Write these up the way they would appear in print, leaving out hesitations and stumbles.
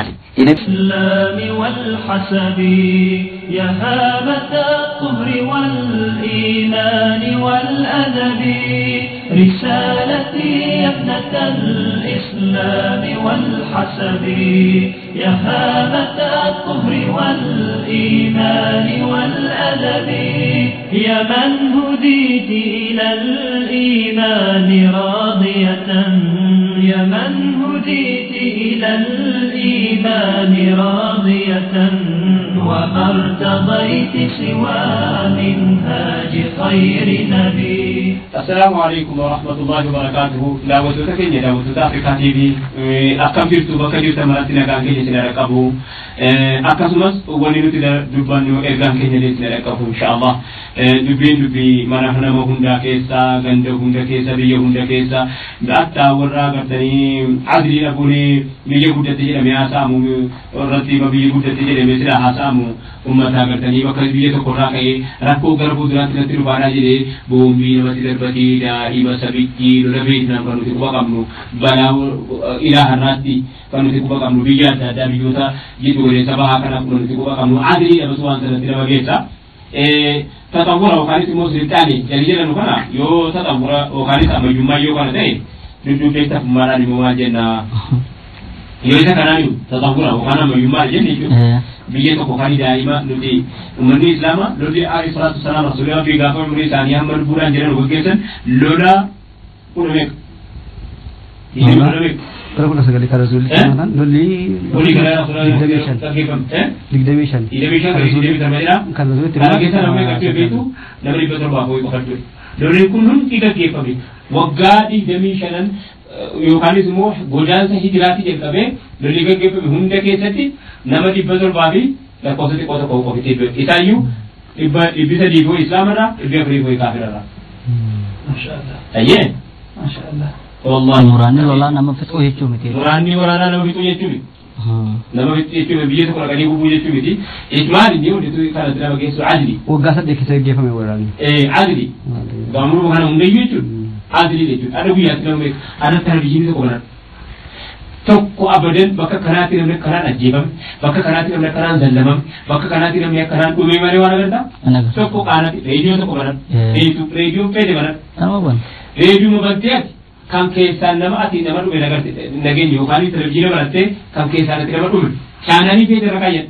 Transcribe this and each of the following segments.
Ali. الإسلام والحسب يا هامة الطهر والإيمان والأدب رسالتي يا ابنة الإسلام والحسب يا هامة الطهر والإيمان والأدب يا من هديت إلى الإيمان راضية يا من هديت إلى الإيمان راضية وما ارتضيت سوى منهاج خير نبي. Assalaamu alaikum wa rahmatullahi wa barakatuhu. Daawwattoota keenya, daawwattoota Afrikaa TV, akkam jirtu? Bakka jirtan maratti nagaan keenya isin dhaqqabu. Akkasumas wanni nuti dubbannu, ergaan keenya illee isin dhaqqabu inshaallah. Dubbiin dubbii mana nama hundaa keessa, ganda hunda keessa, biyya hunda keessa, hattaa warra agartanii adlii dhabuun biyya guddatte jedhamee haasa'amu irratti, biyya guddatte jedhamee sila haasa'amu, ummata agartanii bakka biyya tokkorraa ka'ee rakkoo gara fuulduraatti natti dhufaadhaa jedhee boombii namatti darbatee daa'ima sabittii lola Veetnaam kan nuti quba qabnu, balaa ilaa har'aatti kan nuti quba qabnu, biyya adda addaa, biyyoota jiddu galeessa bahaa kana kun nuti quba qabnu, adlii dhabatu waan sanatti nama geessa. Taxawwura yookaanis immoo silxaane jalli jedhamu kana yoo taxawwura yookaanis ammayyummaa yoo kana ta'e, dudduubbee tafummaadhaan immoo maal jenna? Yoo isa kanaan taxawwura yookaan ammayyummaa jenne jechuudha. Biyya tokko kan daa'ima nuti uummanni islaamaa lolli alayhi salaatu wasalaam rasuulli rabbii gaafa umurii isaanii hamma lubbuudhaan jiran gaggeessan lola kudha meeqa? Kudha meeqa? Bara 19 kan rasuulli lolli Walii gara rasuulli 25. Gaggeeffame. 25. 25 kan 27 jedha. Kan rasuulli Kana keessa namni meeqa beektu? Nama 700 ho'i qofa ture. Lolli kun hundi gaggeeffame waggaa 25 yookaanis immoo godaansa hijiraatii jalqabee lolli gaggeeffame hunda keessatti nama 700 fi lakkoofsa xiqqoo tokko qofitti du'e. Isaayyuu dhibba dhibbi sadii fi islaamarraa, 400 fi kaafirarraa. Mashaallah. Ayyee. Mashaallah. Wallahi. Muraanni lolaa nama fixuu jechuu miti. Muraanni waraanaa nama fixuu jechuu miti. Nama fixuu jechuun biyya tokko dhaqanii gubuu jechuu miti. Maal inni hunditu kanatti nama geessu adli. Waggaa 8 keessa gaggeeffame waraanni. Adli. Gaamuruma kana hundayyuu jechuudha. Adli jechuudha. Adda guyyaatti nama beeku. Adda televizyiinii tokko banadha. Tokko abadan bakka kanaatti namni akkanaan ajjeefame, bakka kanaatti namni akkanaan zallamame, bakka kanaatti namni akkanaan dhumee malee waan agartaa? Tokko qaanatti reediyoo tokko banadha. Reediyoo fedhe banadha. Kanuma bana. Reediyoo bantee ati kan keessaan nama ati nama dhume nagarte nageenya, yookaan televizyiina banattee kan keessaan ati nama dhume chaanaalii feete irra kaayyan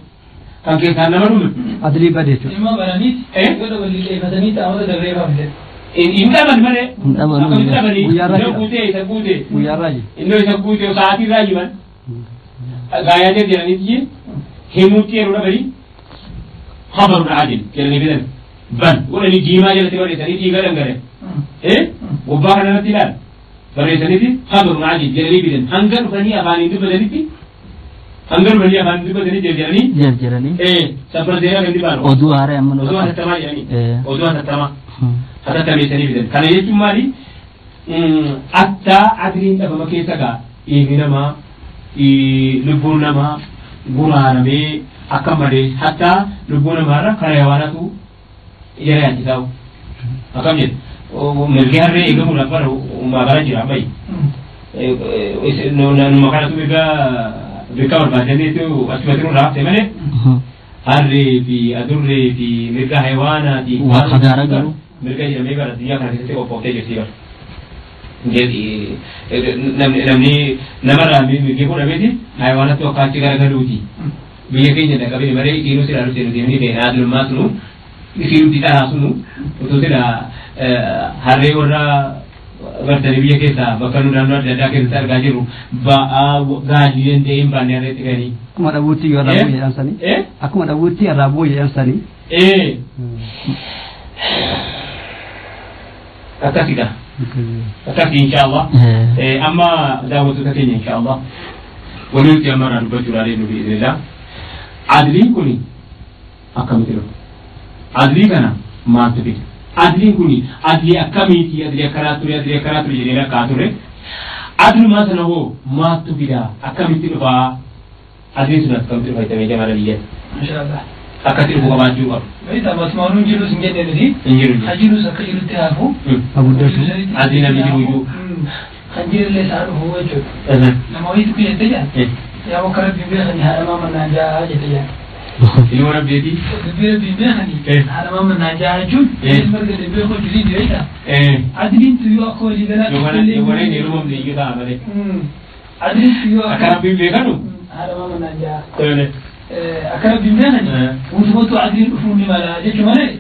kan keessaan nama dhume. Adlii bade jechuudha. Dhimma baraniit yoo walii qeeffatanii ta'amota dabree baafne. Hin dhaban malee. Hin dhaban. Akkamitti dhabanii? Guyyaa irraa Innoo jira. guutee isa guutee. Guyyaa raaji. Innoo isa guutee sa'aatii irraa jiban. Gaayaa jedhaniiti himuutti yeroo dhabanii khabarun adil jedhanii fidan. Ban godhanii diimaa jalatti barreessanii dhiiga dhangala'e. Gubbaa kanarratti ilaal. Barreessaniiti khabarun adil jedhanii fidan. Hanga dhufanii afaaniin dubbatanitti, hanga dhufanii afaaniin dubbatanii jedhanii Jarjaranii. Sabbara seenaa kan baanu. Oduu haaraa amma Oduu hatattamaa jedhanii. Oduu hatattamaa. Hmm. Hatattameessanii fidan. Kana jechuun maali? Attaa adliin dhabama keessa gaa dhiigni namaa, lubbuun namaa guraaramee akka malee, hattaa lubbuu namaarra karaa yawaanatu jala yaachisaa. Akkam jedhu? Mirgi harree eegamuudhaaf bara magaalaa jira ammayyi. Numa kanatu mirga bikka barbaadaniitu achumatti nurraa hafte malee harree fi adurree fi mirga hayawaanaati. Waa fagaara garuu. Mirga jedhamee bara addunyaa kana keessatti qophooftee jirti bara. Namni namarraa mirgi fuudhameeti hayawaanatti akka achi garagaluuti. Biyya keenya dhaqabee malee isiinuu silaa dhufte nuti ni feena adulummaa sunu isiinutti xaraa sunu utuu sila harree warra bartanii biyya keessaa bakka nu naannoo adda addaa keessatti argaa jirru ba'aa gaalii danda'ee hin baanne harreetti fe'anii. Akkuma dhabuutti yoo arraaboo jedhan sanii. Akkuma dhabuutti arraaboo jedhan sanii. Akkasidha. Akkasi inshaallah. Amma daawwattoota keenya, inshaallah. Wanni nuti amma irraa dubbachuudhaan deemnu bi'iznillah. Adliin kuni akkamitti dhufa? Adlii kana maaltu fida? Adliin kuni adlii akkamiiti? Adlii akkanaa ture, adlii akkanaa ture jedhee rakkaa ture. Adlumaa sana hoo maaltu fida? Akkamitti dhufaa? Adliin sun akkamitti dhufa jettamee jamaala biyyatti? Mashaallah. Akkatti dhufu qabaachuu qabu. Wayita ammas jirus hin jenne nuti. Hin jiru. Ha jirus akka jirutti hafu. Haguddatu. Adliin namni jiru iyyuu. Kan jirullee isaa dhufu jechuudha. Nama wayiitu jettee jira. Yaa bakka rabbiin beekanii haadha mannaan jaa jette jaan. Ilmoo rabbiiti. Dubbii rabbiin beekanii haadha mannaan jaa jechuun marga beekuu jirii jireenya. Adiliin tuyyuu akka walii galaa. Yookaan heerumamne iyyuu ta'a malee. Adiliin tuyyuu akka rabbiin beekanu. Haadha mannaan jaa. Akka rabbiin beekanii guutummattuu adiliin dhufuun ni mala jechuu malee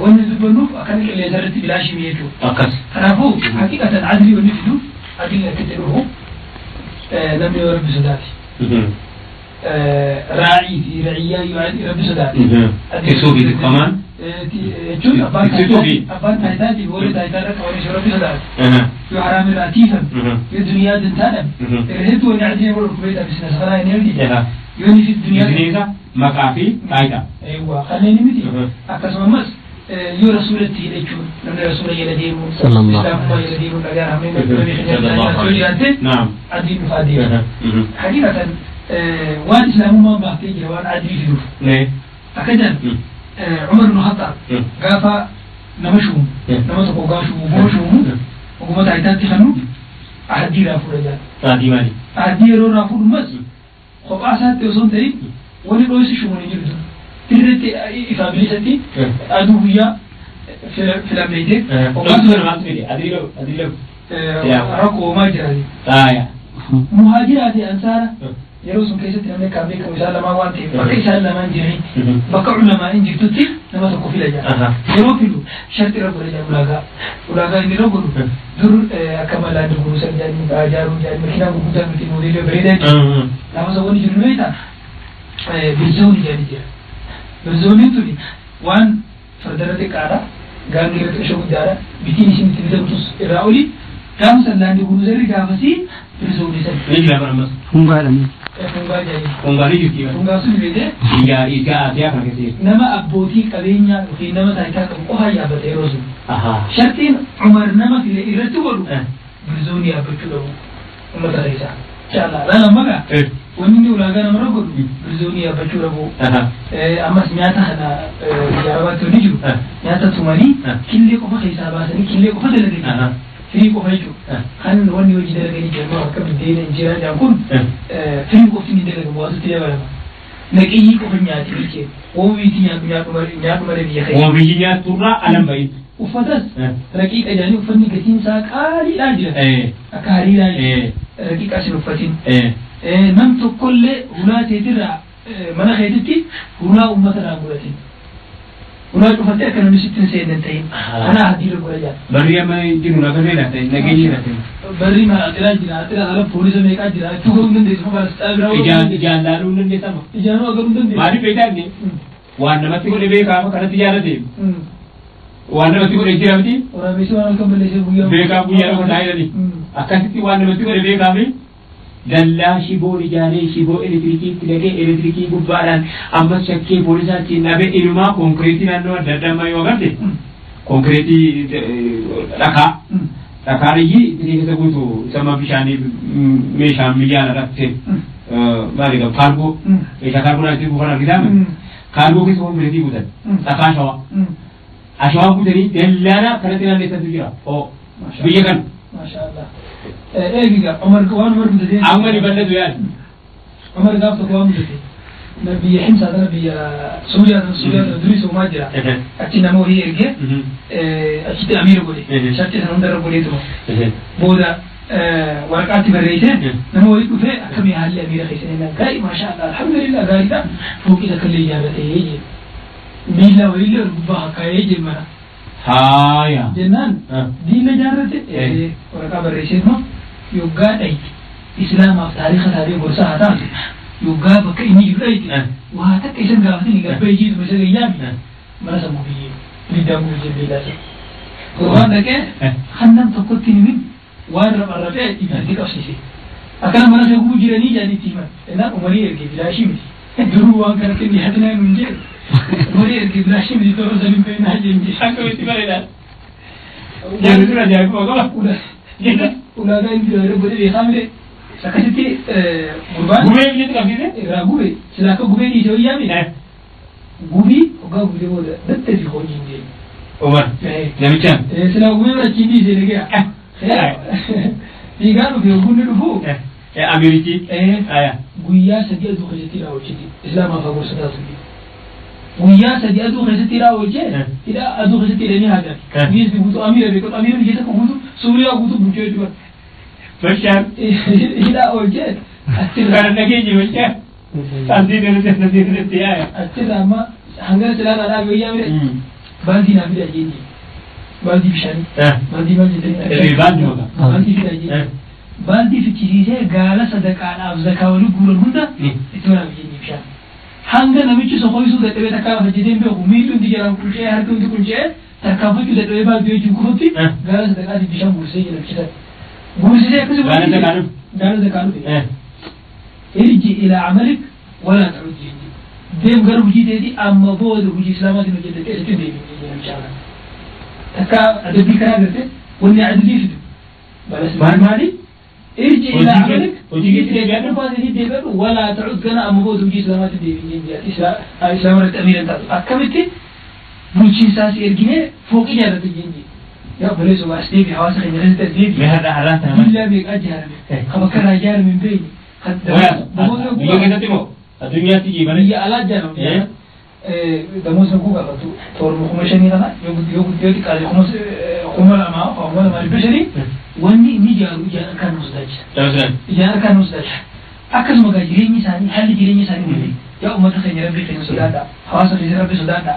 wanni dubbannuuf akkana qilleensa irratti bilaashii jechuudha. Akkas. Kanaafuu haqiqatan adilii wanni fidu adiliin akkatti dhufu namni yoo rabbi sodaate. Raacii fi raciyyaa yoo rabbi sodaate. Tiksuu fi tikfamaan. Jechuun abbaan taayitaatiif warri taayitaa irra qaban yoo rabbi sodaate. Yoo haraam irraa tiifame yoo duniyaa dantaadhaan irra hedduu wanni adiliin wal dhukkubeedha bisinasa kanaa inni miti. Yoo inni fi duniyaa. Bisinesa maqaa fi taayitaa. Eewwa kanneen miti akkasumas yoo rasuulatti hidhachuun namni rasuula jala deemuun islaamummaa jala deemuun dhagaan hameen yoo jiraatte adiin dhufaa deema. Haqiqatan waan islaamummaan baaftee jira waan adii fiduuf. Akka jedhan Umar ibn Khattab gaafa nama shuumu nama tokko gaa shuumu goma shuumu oguma taayitaatti kanu ahaddii irraa fuudha jedhan. Sa'aatii maali? Ahaddii yeroo irraa fuudhumas kophaa isaatti osoo hin ta'in wani dhoysi shuumu ni jirtu. Dirreetti ifaa bilisatti aduu guyyaa filammeeyte. Dhoysu sana maaltu fide? Adii dhabu. Rakkoo homaa jiraati. Taaya. Muhaajiraa fi ansaara yeroo sun keessatti namni akkaan beekamu isaan lamaan waan ta'eef bakka isaan lamaan jiranii bakka ulamaan jirtutti nama tokko fila jira. Yeroo filu sharti irra godha jira ulaagaa. Ulaagaa inni irra godhu dur akka malaan gurguru san jedhanii ijaaruu jedhanii makiinaa gurguddaa miti moodeelii bareedaa jechuudha. Lafa saawwan jiru ni beektaa bilzooni jedhanii jira. Bilzooniin tuni waan fardarra xiqqaadha gaangee irra xiqqoo guddaadha bitiin isin itti bitamtus irraa oli gaafa san laandii gurguruu gaafasii bilzoonii san. Ni jira bara ammas. Hungaadhaan. Fungaa jedhanii. Fungaa ni jirti. Fungaa sun beekee. Biyya Itiyaa Asiyaa kana keessa jirti. Nama abbootii qabeenyaa yookiin nama taayitaa qabu qofa yaabbata yeroo sun. Shartiin Umar nama file irratti godhu bilzoonii yaabbachuu qabu uummata keessaa. Inshallah laala magaa wanni inni ulaagaa namarra godhu bilzoonii yaabbachuu qabu. Ammas nyaata kana biyya Arabaatti ni jiru. Nyaata tumanii killee qofa keessaa baasanii killee qofa dalaganii. Firii qofa jechuudha. Kan wanni hojii dalaganii jiran akka biddeena injeeraa jedhan kun firii qofti ni dalagamu waasutti dabalama. Naqiyyii qofa nyaati jechuudha. Oomiitii nyaadhu malee biyya keessa. Oomishni nyaatturraa alan bahin. Uffatas raqiiqa jedhanii uffanni gatiin isaa qaaliidhaa jira. Akka hariiraa jira. Raqiiqa isin uffatin. Nam tokkollee hulaa teetirraa mana keetitti hulaa uummata irraa godhatin. Hulaa cufattee akka namni sitti hin seenne ta'in. Kanaa haddiirra godha jira. Barri amma jiru lafa seenaa ta'e nageenyi irra ta'e. Barri maal axiraa jira axiraa ala poolisa meeqaa jira achuu garuu hin dandeessu maal biraa. Ijaan ijaan laaluu hin dandeessama. Ijaanuu agaruu hin dandeessu. Maaliif beektaa inni waan namatti godhe beekaa kanatti jaalate. Waan namatti godhe jira miti. Waraabessi waan halkan balleessee guyyaa. Beekaa guyyaa dhufa taa'ee jedhani. Akkasitti waan namatti godhe beekaa fi dallaa shiboo ijaaree shiboo elektirikiitti dhaqee elektirikii gubbaadhaan ammas shakkee poolisaatiin dhabee ilumaa koonkireetii naannoo adda addaa ammaa yoo agarte koonkireetii dhakaa dhakaan iyyii itti keessa guutu isa bishaanii meeshaan miyyaan irratti maali qabu kaargoo meeshaa kaargoodhaan itti buufan argitaame kaargoo keessa koonkireetii guutan dhakaa shawaa ashawaa guutanii dallaana kanatti naanneessantu jira biyya kana. Maashaallah. Eegiga Umar waan Umar mudate. Amma ni bal'atu yaali. Umar gaaf tokko waan mudate. Biyya Himsaa tana biyya Suuriyaa tana Suuriyaa tana durii soomaa jira. Achi nama wayii ergee achitti amiira godhe. Shartii sana hundarra godheetuma. Booda waraqaatti barreessee nama wayii dhufee akkamii haalli amiira keessa jennaan gaarii maashaallah alhamdulillah gaariidha fooqii takka illee ijaarratee jedhe. Miila wayiillee gubbaa hakkaa'ee jedhe mana. Haaya. Jennaan diina ijaarrate waraqaa barreessee immoo yoggaa dhayti islaamaaf taariika taatee gorsaa haa taatu yoggaa bakka inni jiru dhayti waa takka isan gaafatanii gabba ijiituma isa gayyaami mana san gubiyyee ibiddaan gubiyyee beelaa isa. Gurbaan dhaqee kan nam tokkotti himin waan raphee ibiddatti qabsiise. Akkana mana isa gubuu jiranii jedhanii itti himan. Jennaan umarii ergee bilaashii miti. Duruu waan kana kenni hadinaa nun jedhe. Umarii ergee bilaashii miti toora san hin beeknaa jeen. Akkamitti bareedaa. Jaarri sun ajaa'ibuma qaba. Ulaagaa inni jira godhe beekaa mire akkasitti gurbaan. Gubee ibiddatti qabsiise? Irraa gube sila akka gubee dhiise wayyaa gubii hoggaa gubee booda dattee fi hojii hin deemu. Umar namichaan. Sila gubee bira achiin dhiise dhagaya. Fiigaa dhufe hogguun ni dhufu Amirichi. Guyyaa 3 aduu keessatti hidhaa oolchiti. Islaamaaf haa gorsa taatu. Guyyaa 3 aduu keessatti hidhaa oolchee hidhaa aduu keessatti hidhanii haajan. Biyyi guutuu amiira beekatu amiira biyya tokko guutuu Suuriyaa guutuu bulchee jechuudha. Bashaan. Hidhaa oolchee achirraa. Kana dhageenye bashaan. Asii yaaya. Achirraa amma hanga silaa dhaabee wayyaa mire baaldii naa fida jeeni. Baaldii bishaanii. Baaldii maal jettanii? Baaldii maqaa. Baaldii fida jeeni. Baaldii fichisiisee gaala sadaqaadhaaf zakaa walii guuran hunda itti waraabee jeeni bishaan. Hanga namichi sokoisuu dadhabee takkaa hojjetee hin beeku miilli hundi jalaan quncee harki hundi quncee tarkaanfachuu dadhabee baaldii wajjin kufutti gaala sadaqaatiif bishaan guursee jira bichisan. Guursisee akkasii Gaala zakaa dhufe. Gaala zakaa dhufe. Irji ilaa amalik walaa ta'ud jeeni. Deem gara hojii teetii amma booda hojii islaamaatiin hojjette keessatti deebiin jeeni namicha kana. Takka adabbii karaa garte wanni adilii fidu. Maal maali? ارجع إلى عملك ولا تعود كنا أما بود وجي إسلامات ديبين إسلام رت أمير أنت أكملت بولشين ساسي إرجنة فوق إجارة الجنجي يا بليس واسدي في حواس خير نزلت ديبي مهر أهلان تمام بالله بيك أجهر خبكر أجار من بيني بيجي كذا تيمو الدنيا تيجي بني يا الله جانو دموس نقول قالوا تور مخمشني أنا يوم يوم يوم قال خمس خمال ما خمال ما البشري wanni inni ijaaru ijaan harkaan nu sodaachisa. Ijaan harkaan nu sodaachisa. Akkasuma gaa jireenyi isaanii haalli jireenya isaanii hundi yaa uummata keenya rabbii keenya sodaadha hawaasa keenya rabbii sodaadha.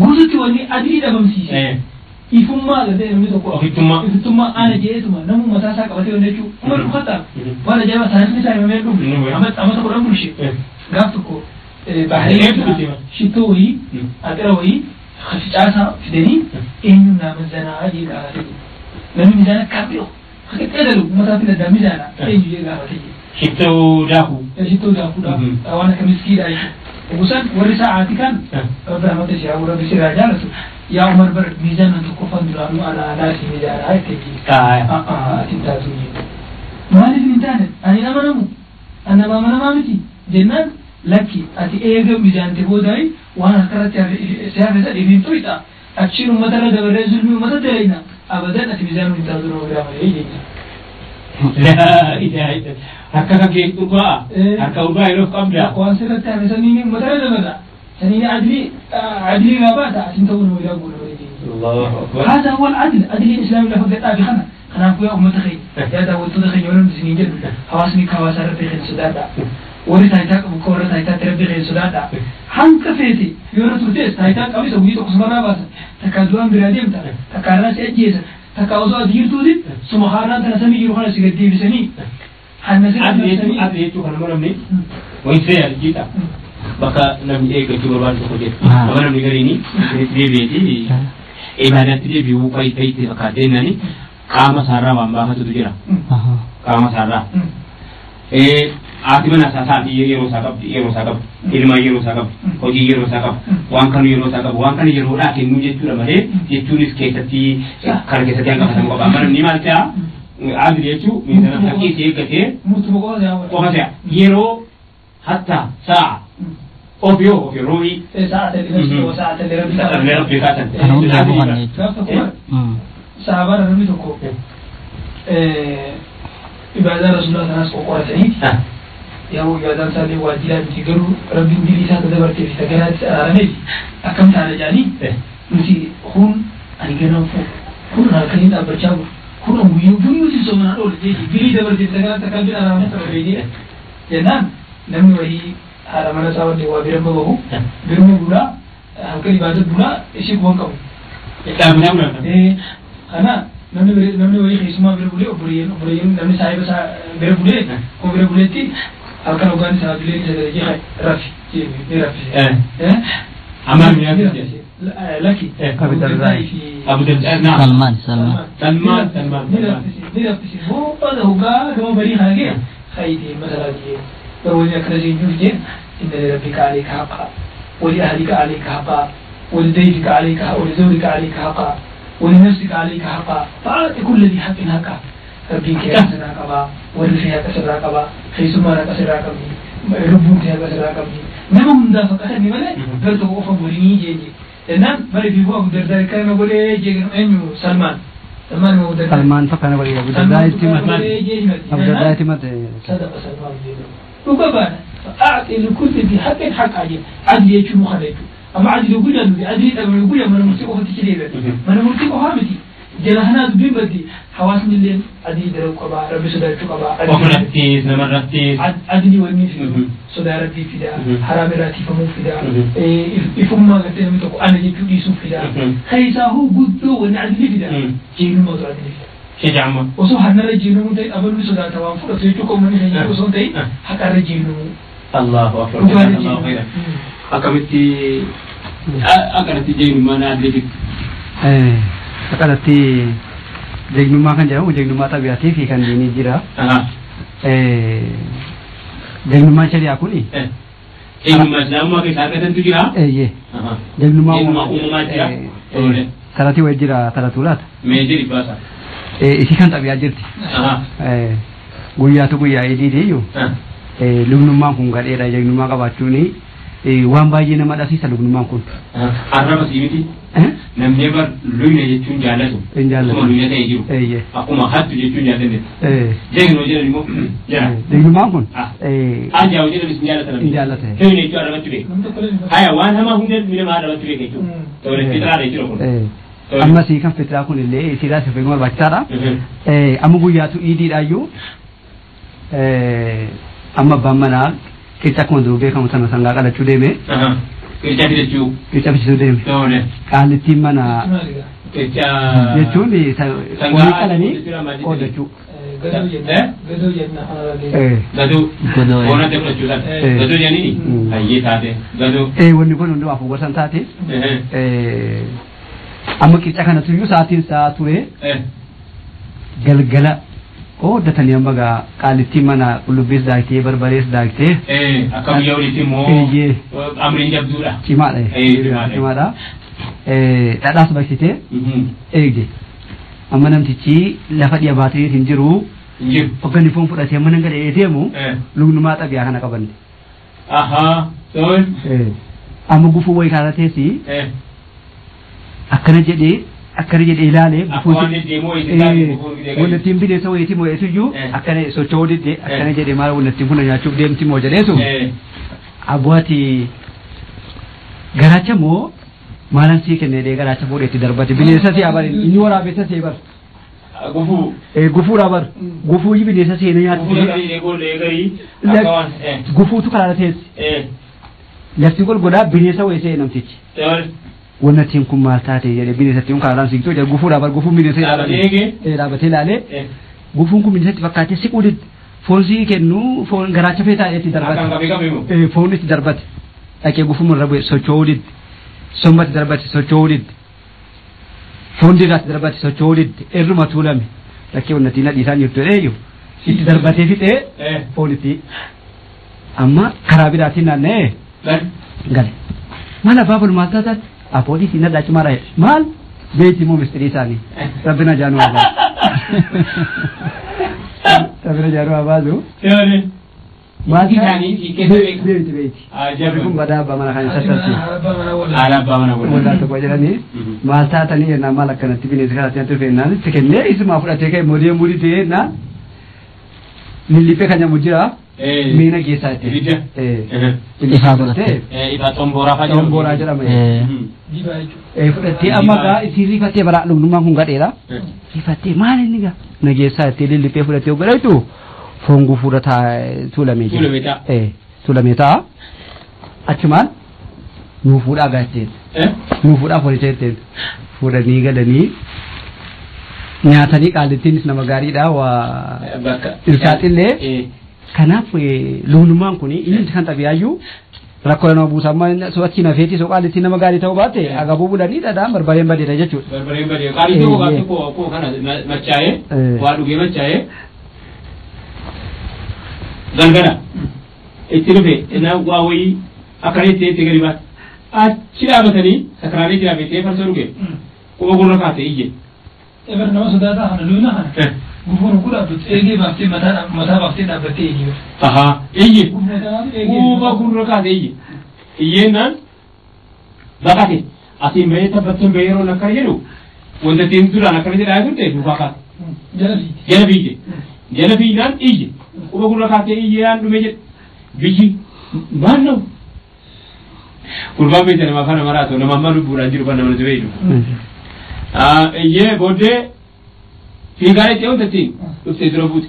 Guututti wanni adii dhabamsiise. Ifummaa gartee namni tokko ofittummaa ana jeetuma namu mataa isaa qabatee wanni jechuun Umar bin Khattaab waan ajaa'iba taarikni isaa himamee dhufu amata 10 bulche gaaf tokko Bahreen shittoo wayii axira wayii caasaa fidanii eenyuun naa manzanaa jee gaafate. Namni mizaana akkam beeku qeedalu mataa fi daddaa mizaana eenyu jee gaafate. Shittoo daakuu. Shittoo daakuudha. Waan akka miskiidha jechuudha. Gusaan warri sa'aatii kan rabbi rahmata ishee haa rabbi sirraa jaalatu yaa Umar bar miizaana tokkoffaan duraanuu ana anaasi miizaana jettee jiru. Ati hin taatu jechuudha. Maaliif hin taane ani nama namu ani nama amanamaa miti jennaan lakki ati eega miizaante boodaayi waan harkarratti si hafe sadii hin tuyxa achiin uummatarra dabarree zulmii uummata daleena abadan ati miizaanuu hin taatu nama biraa malee jechuudha. La ilaha illa harka kan kee urgaa harka urgaa yeroo qabda. Waan sirratti hafe saniin uummatarra dabarra saniin adlii adlii irraa baata asin ta'uu nama biraa guura malee jechuudha. Allahu akbar. هذا هو العدل عدل الإسلام له قد أبي خنا خنافو يا أمة خي يا داود تدخل يوم سنين جد حواسني كواس ربي خير سدادا وري تايتاك بكورة تايتاك ربي خير سدادا هنك فيتي يورا ترتيس تايتاك أبي سوي تقسم راباس تكادوان براديم تا تكارنا سأجيز تكاوزو أدير تودي سمخارنا تنسمي يروحنا سجدي بسني هنزل عدل يتو كنا مرمني وين سير جيتا بقى نمي إيه كتير بعد تقولي أما نمي قريني بيتي ibaadaatti deebi'uu qayi fakkaatee nani qaama isaarraa waan baafatutu jira. Qaama isaarraa. Haati mana isaa sa'aatii yeroo isaa qabdi, yeroo isaa qabdi, ilmaan yeroo isaa qabdi, hojii yeroo isaa qabdi, waan kana yeroo isaa qabu, waan kana yeroodhaa kennuu jechuudha malee jechuunis keessatti kana keessatti hanqafatamuu qaba. Amma namni maal ta'a? Adil jechuun miidhagina fakkii isii eeggatee qofa se'a. Yeroo hatta sa'a أوفيو أوفيو روي ساعة لنفسه وساعة لربك لربك صحابة ربي تكو إبادة رسول الله ناس قرة سعيد يا هو إبادة سالي واجلا بتجرو ربي ندري ساعة دبرت في سكنات أرامي أكم تعالى جاني نسي خون أنا جنام فوق خون هالكلين أبرشاو خون أمي بنيو سومنا أول جيجي بلي دبرت في سكنات تكمل أرامي تبريدي جنان نمي وهي haadha mana isaa waliin waa birama bahu birma bulaa halkan ibaada bulaa ishii kuban qabu. Kana namni wayii keessumaa bira bulee obboleeyyan namni saahiba isaa bira bulee kun bira buleetti halkan hoggaan isaa bilee isa darajee rafi ni raffise. Amma ni Laki. Abu Dardaa. Abu Dardaa. Salmaan Salmaan. Salmaan Salmaan. Ni raffise. Booda hoggaa gama barii kana gee khaytii masalaa jee. فهو أكرزين جوجين إن لربك عليك حقا ولأهلك عليك حقا ولديتك عليك حقا ولزوجك عليك حقا ولنفسك عليك حقا فأعط كل ذي حق حقا ربك يا قبا ولفيها كسر قبا خيسما كسر قبي ربك يا كسر قبي نمهم دا فقط ملأ برتو أفهم وليني جيجي لأن مري في أبو الدرداء كان يقول إيه جيجي أنيو سلمان Salmaan Abu Dardaa. Salmaan fakkaana godhe Abu Dardaa itti himate. Abu Dardaa itti himate. Sadaqa Salmaan jedhu. Dhuga baana. A'ti likulli dhi haqqin haqqa jedha. Adli jechuun kana jechuudha. Amma adli guyyaa nuti adli dhabame guyyaa mana murtii qofatti cileedha. Mana murtii qofaa miti. Jala kanaa dubbiin baddi hawaasni illee adii dalaguu qaba rabbi sodaachuu qaba. Ofirrattis namarrattis. Adli wanni fidu sodaa rabbii fida haraam irraa tiifamuu fida ifummaa gartee namni tokko ana jechuu dhiisuu fida. Keessaahuu guddoo wanni adli fida jeenummaatu adli fida. Sheja'amma. Osoo hannarra jeenumuu ta'e abaluu sodaata waan fudhatu jechuu qabu namni keenya osoo hin ta'in haqarra jeenumuu. Allahu akbar. Allahu khairan. Akkamitti akkanatti jeenummaan adli fida? Akkanatti jegnummaa kan jedhamu jegnummaa xabiyaatii fi kan diinii jira. Jegnummaan shari'aa kuni. Jegnummaa islaamummaa keessaa argatantu jira. Eeyyee. Jegnummaa uumamaa jira. Taratii wayii jira taratuu laata. Mee jedhi baasa. Isii kan xabiyaa jirti. Guyyaatu guyyaa idiidiyyuu. Lugnummaan kun gadheedha jegnummaa qabaachuuni. Waan baay'ee nama dhabsiisa lugnummaan kun. Arraba sii miti. Namni bar luyna jechuun jaallatu. Hin jaallatu. Akkuma luyna ta'e jiru. Akkuma hattu jechuun jaallanne. Jegnoo jedhan immoo jira. Jegnummaan kun. Ajaa'u jedhan isin jaallatan. Hin jaallate. Luyna jechuun arrabatti beeka. Haya waan hamaa hunda nama arrabatti beeka jechuudha. Tole fitiraadha jechuudha kun. Amma sii kan fitiraa kun illee isiidhaa si fayyadu barbaachisaadha. Amma guyyaatu iidiidhaayyuu amma abbaan manaa qirca akkuma duruu beekamu sana sangaa qalachuu deeme. Qirca fidachuu. Qirca fidachuu deeme. Tole. Qaalittiin mana. Qirca. Jechuun horii qalanii qoodachuu. Gadoo jenna. Gadoo. Foon adda fudhachuu sana. Gadoo jedhanii hayyee taate. Gadoo. Wanni kun hundumaaf gosan taate. Amma qirca kanatu iyyuu sa'aatiin isaa ture. Galgala. Qooddatanii amma gaa qaalittiin mana qullubbiis daaktee barbarees daaktee. Akka biyya oliitti immoo amriin jabduudha. Cimaadha. Cimaadha. Dhadhaas baqsitee eegde. Amma namtichi lafa dhiya baatee hin jiru. Hin jiru. Hogganni foon fudhatee amma nan gadhee deemu lugnummaa xabiyaa kana qabanne. Ahaa. Tol. Amma gufuu wayii karaa teessi. Akkana jedhee. Akkana jedhee ilaalee wannattiin bineensa wayiitii moo'eetuyyuu akkana socho'uu didde akkana jedhee maal wannattiin kun nyaachuuf deemti moo jedheetu abbu'aati garaacha moo maalan sii kennee dee garaacha fuudhee itti darbate bineensa si abarin inni waraabessa see bar. Gufuu. Gufuudha bar gufuu bineensa seenee nyaatti. Gufuutu karaara teessi. Lafti golgodhaa bineensa wayii see namtichi. Wannattiin kun maal taate jedhee bineensatti kun karaan siqtuu jedhe gufuudha bar gufuun bineensa dhaabatee ilaalee gufuun kun bineensatti fakkaatee siquu didde foon sii kennu foon garaacha fee taa'ee itti darbate foon itti darbate dhaqee gufuun irra bu'e socho'uu didde sombatti darbate socho'uu didde foon dirraatti darbate socho'uu didde irruma tuulame dhaqee wannattiin nadhiisaan jirtu jedhee itti darbatee fixee foon itti amma karaa biraatiin naanna'ee gale maal abbaa bol maal taataatti Abbootii siin adda cimaa dha. Maal? Beeti immoo mistirii isaanii. Rabbina jaanuu haa baasu. Rabbina jaanuu haa baasu. Maal isaanii fi keessa beeku. Beeti beeti. Jarri kun badaa abbaa mana kan isa tarti. Haala abbaa mana wallaa. Wallaa tokko jedhanii maal taatanii jennaan maal akkanatti bineensi karaatti natti dhufe jennaan itti kennee isumaa fudhatee ka'e modee murii ta'e jennaan lilliphee kan jedhamu jira. Miina keessaa itti. Ibidda. Ifaa godhattee. Ifaa xomboraa fa'aa jedhamu. Xomboraa jedhama. Fudhattee amma gaa itti rifattee bara lugnummaan kun gadheedha. Rifattee maal inni gaa? Nageessaa itti lilliphee fudhattee godhatu foon gufuudha tuulamee jira. Tuulamee ta'a. Tuulamee ta'a. Achumaan nuu fuudhaa gaa ittiin. Nuu fuudhaa foonicha ittiin. Fuudhanii galanii nyaatanii qaalittiinis nama gaariidha waa. Ilsaaxillee. Kanaaf lugnummaan kun inni kan xabiyaayyuu rakkoo nama buusa amma so'achi nafeeti soo qaalittiin nama gaarii ta'uu baate agabuu bulanii dhadhaan barbareen badeedha jechuudha. Barbareen badeedha. Qaalittii koo gaafii koo kana machaa'ee waa dhugee machaa'ee galgala itti dhufe waa wayii akkana itti itti gadi baate achi dhaabatanii sakaraalee jira beektee farsoo dhuge quba gurra kaase iyye. Ebar nama sodaataa kana luyna kana. Gufuun kun dhaabbatu eegee baaftee mataa baaftee dhaabbattee eegee. Ahaa iyye quba gurra kaase iyye iyyeenaan baqate asiin bahee taphattuun bahee yeroo lakkaa jedhu Wanta ittiin duraan akkana jedhaa turte duukaa kaate. Jala fiige. Jala fiignaan iyye. Quba gurra kaatee iyyaan dhume jedhe. Biyyi maal na'u? Gurbaan beekta nama afaan Amaaraa ta'u nama amma lubbuudhaan jiru kan nama nuti beeknu. Iyyee booddee fiigaa jettee wanta ittiin dhuftee dura buute.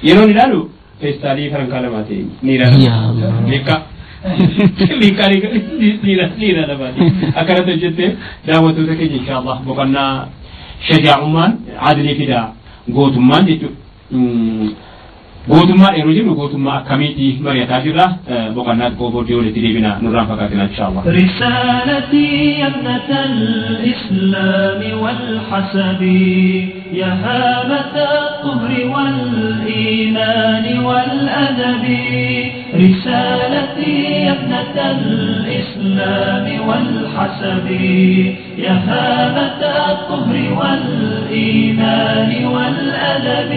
Yeroon ilaalu feestaalii farankaa lamaa ta'e ni ilaala. Liqqa. Liqqa ni lamaati. Akkanatti hojjette daawwattoota keenya inshallah boqonnaa shajaa'ummaan adilii fidaa gootummaan jechuudha. Gootummaa yeroo jennu gootummaa akkamiiti mari'ataa jirra boqonnaa xiqqoo booddee walitti deebina nurraan fakkaatina inshallah. رسالتي يا ابنة الإسلام والحسب يا هامة الطهر والإيمان والأدب رسالتي يا ابنة الإسلام والحسب يا هامة الطهر والإيمان والأدب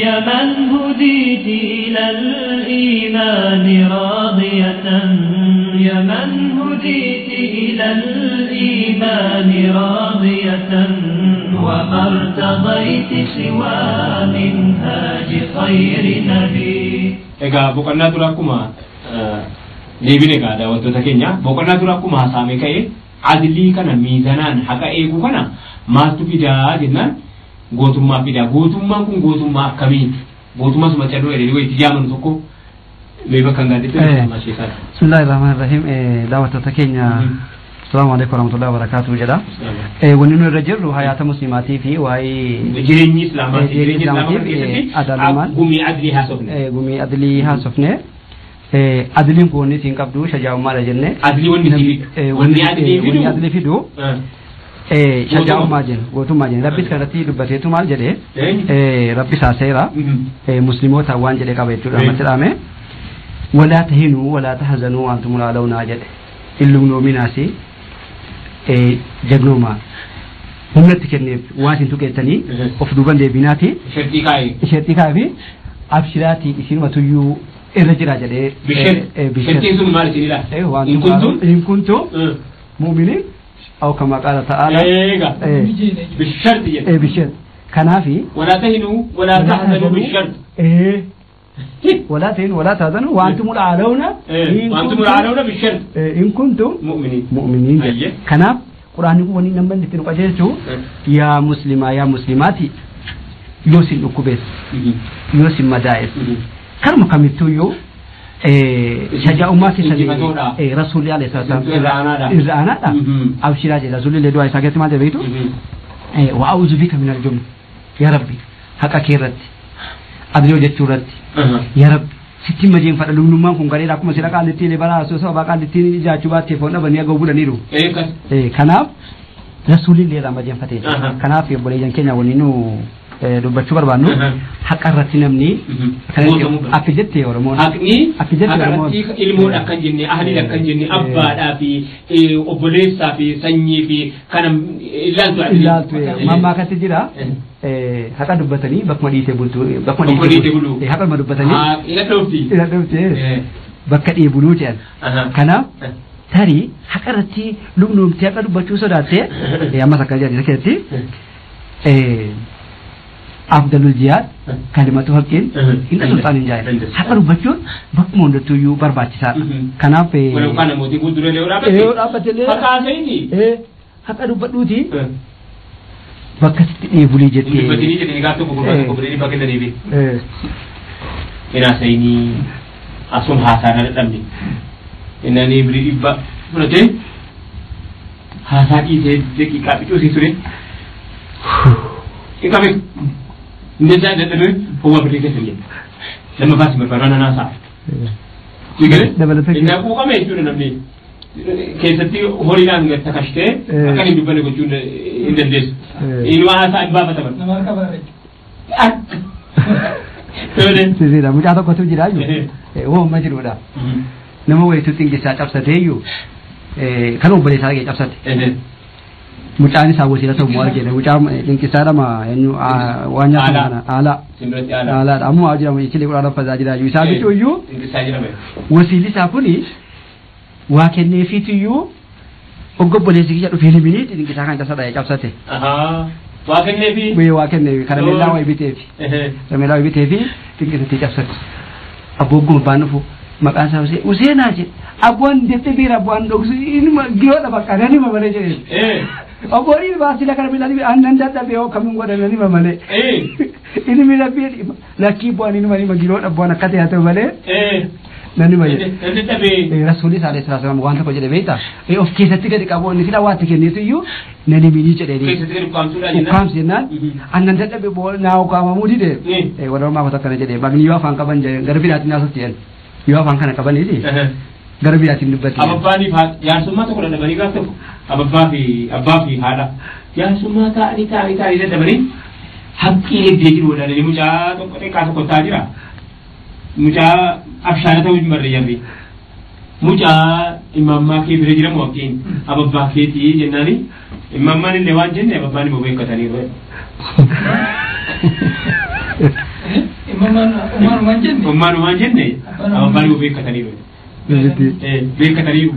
يا من هديت إلى الإيمان راضية يا من هديت إلى الإيمان راضية وما ارتضيت سوى منهاج خير نبي. Egaa boqonnaa dura akkuma deebine egaa daawwattoota keenya boqonnaa dura akkuma haasa'ame ka'e adilii kana miizanaan haqa eeguu kana maaltu fidaa jennaan gootummaa fidaa. Gootummaan kun gootummaa akkamiiti? Gootummaa suma cadhoo jedhanii wayitti jaamanu tokko mee bakka hin gaadditti sheekaa. Bismillahirrahmanirrahim. Daawwattoota keenya Assalamu alaikum warahmatullahi wabarakatuh jedha. Wanni nu irra jirru hayaata muslimaatii fi waa'ee jireenyi islaamaa jireenya islaamaa keessatti adaalummaan gumii adilii haasofne. Gumii adilii haasofne. Adiliin kun wanni isiin qabdu shajaa'ummaadha jenne. Adilii wanni isii fidu. Wanni adilii fidu. Wanni adilii fidu. Shajaa'ummaa jenna gootummaa jenna. Rabbis kanatti dubbateetu maal jedhe Rabbis haaseera musliimoota waan jedhe qaba jechuudha ammatti dhaame. Walaa tahinuu walaa tahzanuu antumul a'lawnaa jedhe. Illumnoominaasi jagnooma humnatti kenneef waan isin tuqeessanii of duuban deebinaati. Sherxii kaa'ee fi abshiraatii isinuma tuyyuu irra jira jedhee. Sherxiin sun maal isin ilaala? In kuntum? In kuntum mu'miniin aw kama qaala ta'ala. Eega. Bisharti jedhe. Bisharti. Kanaafi. Walaa tahinuu walaa tahzanuu bisharti. ولا تهنوا ولا تحزنوا وأنتم الأعلون وأنتم الأعلون بالشرط إن كنتم مؤمنين مؤمنين. كناف قرآن يقول وني نمبر نتنو قجلتو يا مسلمة يا مسلماتي يوسف الكوبس يوسف مدائس كرم كميتو يو شجاع ما كسر رسول الله عليه الصلاة والسلام إرعانا أبشر أجل رسول الله دعاء ساكت ما تبيتو وأعوذ بك من الجبن يا ربي حقا كيرت أدري جتورت يا رب sitti majeen fadha lumnummaan kun gareera akkuma sira qaallittiin balaa asoosa sabaa qaallittiin ijaachuu baattee foon dhabanii aga bulaniiru. Kanaaf rasuulillee irraa majeenfatee kanaaf obboleeyyan keenya waliin nu dubbachuu barbaannu haqa irratti namni akka jette Oromoon haqni akka jette Oromoon ilmoon akka hin jenne ahliin akka hin jenne abbaadhaa fi obboleessaa fi sanyii fi kana ilaaltu ilaaltu mammaakatti jira. Haqa dubbatanii bakkuma dhiitee bultu bakkuma dhiitee bulu haqa dubbatanii ila dhoofti bakka dhee buluu jedhan kanaaf tarii haqa irratti lubnuumtee haqa dubbachuu sodaattee ammas akka jedhan keessatti afdalul jihaad kalimatu haqqin inda sulxaanin jaa'e haqa dubbachuun bakkuma hundattuyyuu barbaachisaadha kanaaf yookaan namooti fuuldura yoo dhaabbatte haqa haasa'ini haqa dubbadhuuti bakka sitti dheebulii jettee. Dubbatanii jedhanii gaaf tokko gurbaa tokko birrii bakka inni deebi'e. Hinaasayinii asuma haasaa irra dadhabne. Innaan birrii dhibba fudhatee haasaa dhiisee daqiiqaa bicuusii ture. Qabe inni dadhabee howwa birrii keessa jedhe. Lammaffaa si barbaadaan haasaa. Dabalatee. Innaa quuqame jechuudha namni. Keessatti horiidhaan gad takashtee akka hin dubbanne gochuun hin dandeessu. Inni waan haasaa hin baafataman. Nama harka bareedu. Sirriidha. Mucaa tokkotu jira iyyuu. Wooma jirudha. Nama wayitu xingisaa cabsatee iyyuu kan obboleessaa dhagee cabsate. Mucaan isaa wasiila ta'u moo argine mucaa xingisaa dhama eenyu waan nyaatamu kana haala. Haalaadha. Ammoo jira ichilee kudha raffataa jira iyyuu. Isaa bituu iyyuu wasiilli isaa kuni waa kenneefiitu iyyuu Obboleessi kiyya dhufee limini dinqisaa kan tasadha cabsate. Waa kenneefi? Waa kenneefi karameellaa wayii biteefi. Karameellaa wayii biteefi dinqisatti cabsate. Abboon abbaan dhufu maqaan isaa Usee Useenaa jedhe. Abboon deemtee abbaan dhoksu inuma giyoodha bakka nan hima malee jedhe. Abboon baasila karameellaa aannan dadhabee hoo kamiin godhan nan hima malee. Ilmi rabbii lakkii bu'aan inuma hima giyoodha bu'aan akka ta'e haa ta'u malee. Nan hima jedhe. Rasuulli sallallahu alaihi wasallam waan tokko jedhe beektaa? Of keessatti gadi qabu inni sila waatti kenneetu iyyuu nan himinii jedhee. Keessatti gadi ukkaamsuudha jennaan. Ukkaamsi jennaan annan dadhabe naa ukkaamamuu dide. Warra ormaa tokko akkana jedhe bagni yoo afaan qaban jedhe gara biraatiin haasofti jedhan. Yoo afaan kana qabaniiti gara biraatiin dubbatti. Ababbaanii fi jaarsummaa tokko dadhabanii gaaf tokko ababbaa fi abbaa fi haadha jaarsummaa taa'anii taa'anii taa'anii dadhabanii haqqii heddee jiru wadaadanii mucaa tokko xiqqaa tokko taa'aa jira. Mucaa abshaala ta'uu hin barre jarri. Mucaa imammaa kee bira jiramu waqtiin ababbaa keetii jennaani imammaan illee waan jenne ababbaan immoo beekataniiru. Imammaan waan jenne? Imammaan waan jenne ababbaan immoo beekataniiru. Beekataniiru.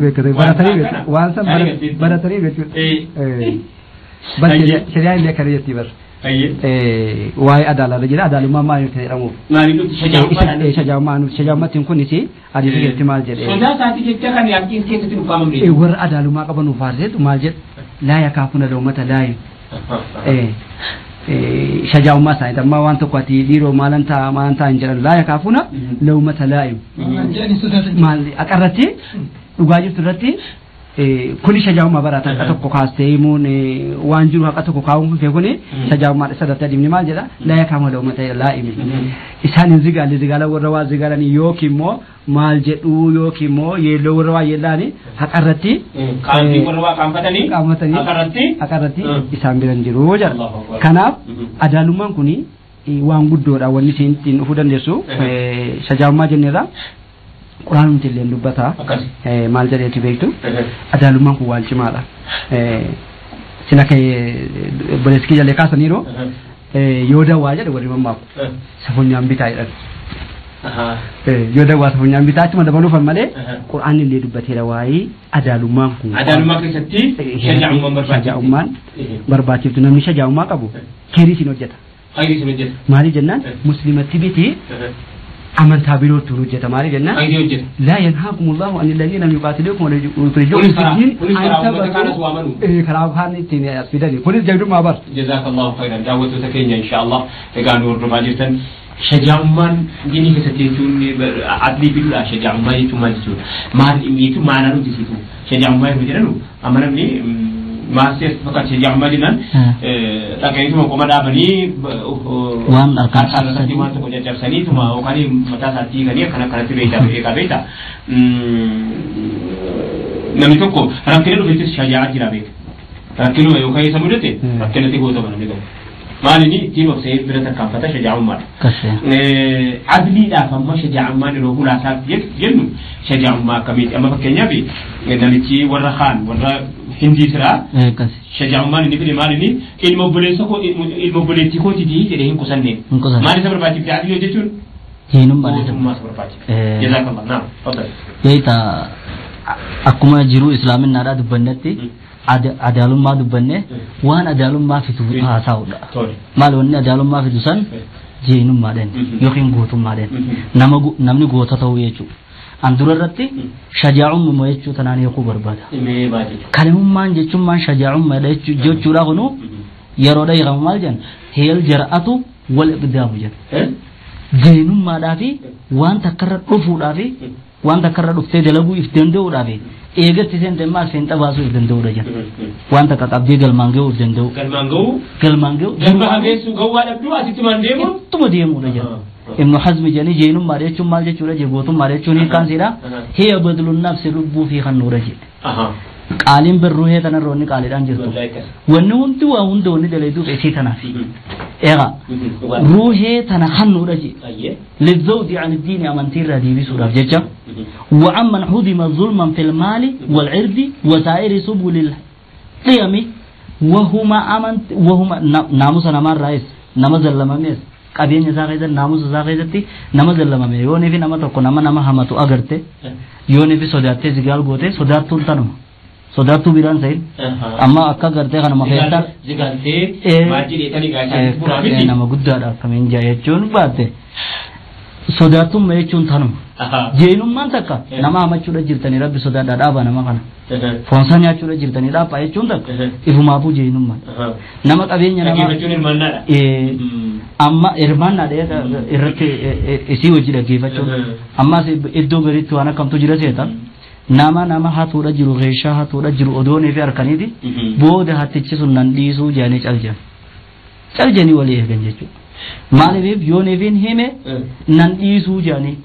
Waan san baratanii jechuudha. Shari'aan illee akkana jetti bara. Waa'ee adaalaa jira adaalummaa maaliif jedhamuuf. Maaliif shajaa'ummaa shajaa'ummaatti kunis hadiisa keessatti maal jedhee. Sodaa isaatii jecha kan yaaqqiin keessatti dhufaamamne. Warra adaalummaa qaban nuuf faarseetu maal jedhu laa yakaafuna lawmata laayin. Shajaa'ummaa isaanii ammaa waan tokko ati dhiiroo maalan ta'a maalan ta'a hin jedhan laa yakaafuna lawmata laayin. Maal aqarratti dhugaa jirtu irratti kuni shajaa'ummaa barata haqa tokko kaastee himuun waan jiru haqa tokko kaa'uun kee kuni shajaa'ummaa sadarkaa adiimni maal jedha laa yakaama lawmata laa'imi. Isaan hin zigaalle zigaala warra waa zigaalanii yookiin immoo maal jedhuu yookiin immoo yeelloo warra waa yeellaani haqa irratti. Qaamni warra waa qaanfatanii. Qaanfatanii. Haqa irratti. Isaan biran jiru jedha. Kanaaf adaalummaan kuni waan guddoodha wanni isiin ittiin dhufuu dandeessu shajaa'ummaa jenneerra. Quraanumti illee dubbata. Maal jedheeti beektu? Adaalummaan kun waan cimaadha. Sila kee obboleessi kiyya illee kaasaniiru yoo dawwaa jedhe warri mammaaku safunyaan bitaa jedhan. Yoo dawwaa safunyaan bitaa achuma dabaluufan malee quraanni illee dubbateera waa'ee adaalummaan kun. Adaalummaa keessatti shajaa'ummaan barbaachiftu namni shajaa'ummaa qabu keerii siin hojjeta. Maaliif jennaan muslimatti bitee amantaa birootti hojjeta maaliif jennaan laa yanhaakumullahu an alladhiina lam yuqaatiluukum wa yukhrijuukum min diinikum karaa kaan ittiin as fidani kunis jabdummaa bar. Jazaakallahu khayran daawwattoota keenya inshaallah egaa nu hordofaa jirtan shajaa'ummaan diinii keessatti jechuun adlii fiduudha shajaa'ummaa jechuun maal jechuudha maal jechuun maanaa nuti siitu shajaa'ummaa yeroo jedhanu amma namni maasii fakkaata shajaa'ummaa jennaan dhaqaniituma qoma dhaabanii waan harkaan irratti waan tokko caccabsaniituma yookaan mataa isaatti hiikanii akkana akkanatti beektaa beekaa beektaa. Namni tokko rakkina dhufettis shajaa'aa jira beeka. Rakkinuma yookaan isa mudate rakkinatti gootama namni tokko. Maal inni ittiin obsee bira tarkaanfata shajaa'ummaadha. Adliidhaaf amma shajaa'ummaan yeroo hulaasaaf jennu shajaa'ummaa akkamiiti? Amma fakkeenyaaf namichi warra kaan warra hindii siraa shajaa'ummaan inni fide maal inni ilma obboleessa koo ilma obboleettii kootiiti jedhee hin qusanneen. Maal isa barbaachifte adlii hojjechuun? Jeenummaa Mootummaa isa barbaachifte. Jazaakallah naam faddal. Beektaa akkuma jiruu islaaminaadhaa dubbannetti adaalummaa dubbanne waan adaalummaa fidu haasa'uudha. Maal wanni adaalummaa fidu san jeenummaadhaan yookiin gootummaadhaan namni goota ta'uu jechuudha. An dura irratti shajaa'ummaa jechuu tanaan hiikuu barbaada. Kalimummaan jechuun shajaa'ummaa jechuudha kunu yeroodha hiikamu maal jedhan heel jar'atu wal iqdaamu jedha. Jeenummaadhaa fi waan takkarra dhufuudhaa fi waan takkarra dhuftee dalaguu if danda'uudhaa fi eegatti seente maal seenxa baasuu if danda'uudha jedha. Waan takka qabdee galmaan ga'uu if danda'u. Galmaan ga'uu? Galmaan ga'uu. Galma hageessu ga'uu dhabduu asitti maan deemu? Ittuma deemuudha jedha. Ibnu Hazmi jedhanii jeenummaa jechuun maal jechuudha jee gootummaa jechuun hiikkaan siidha. Hiya badluun nafsi lubbuu fi kannuudha jedhe. Qaaliin birruhee tanarra wanni qaaliidhaan jirtu. Wanni hundi waa hunda wanni dalaguuf isii tanaaf. Egaa ruuhee tana kannuudha jedhe. Lizawdi an diini amantiirraa deebisuudhaaf jecha. وعمن حدم ظلما في المال والعرض وسائر سبل القيم وهما أمنت وهما ناموس نما الرئيس نما زلماميس qabeenya isaa keessatti naamusa isaa keessatti nama zallamame yoonii fi nama tokko nama nama hamatu agarte yoonii fi sodaattee zigaal goote sodaattuun tanuma. Sodaattuu biraan ta'in amma akka gartee kanuma keessaa Zigaltee maal jedheetanii gaachaa buraa miti. Nama guddaadha akkamiin jaa jechuun baatte sodaattummaa jechuun tanuma. Jeenummaan takka nama hamachuudha jirtanii rabbi sodaadhaa dhaaba nama kana. Foonsaa nyaachuudha jirtanii dhaabaa jechuun takka ifumaafuu jeenummaan. Nama qabeenya nama. Dhaggeeffachuun hirmaannaadha. Amma hirmaannaadha irratti isii hojii dhaggeeffachuun. Ammas iddoo gaditti waan akkamtu jira seeta. Nama hatuudha jiru reeshaa hatuudha jiru odoonii fi harkaniiti booda hattichi sun nan dhiisuu jedhanii caljan. Caljanii walii eegan jechuudha. Maaliif yooniifin hime nan dhiisuu jedhanii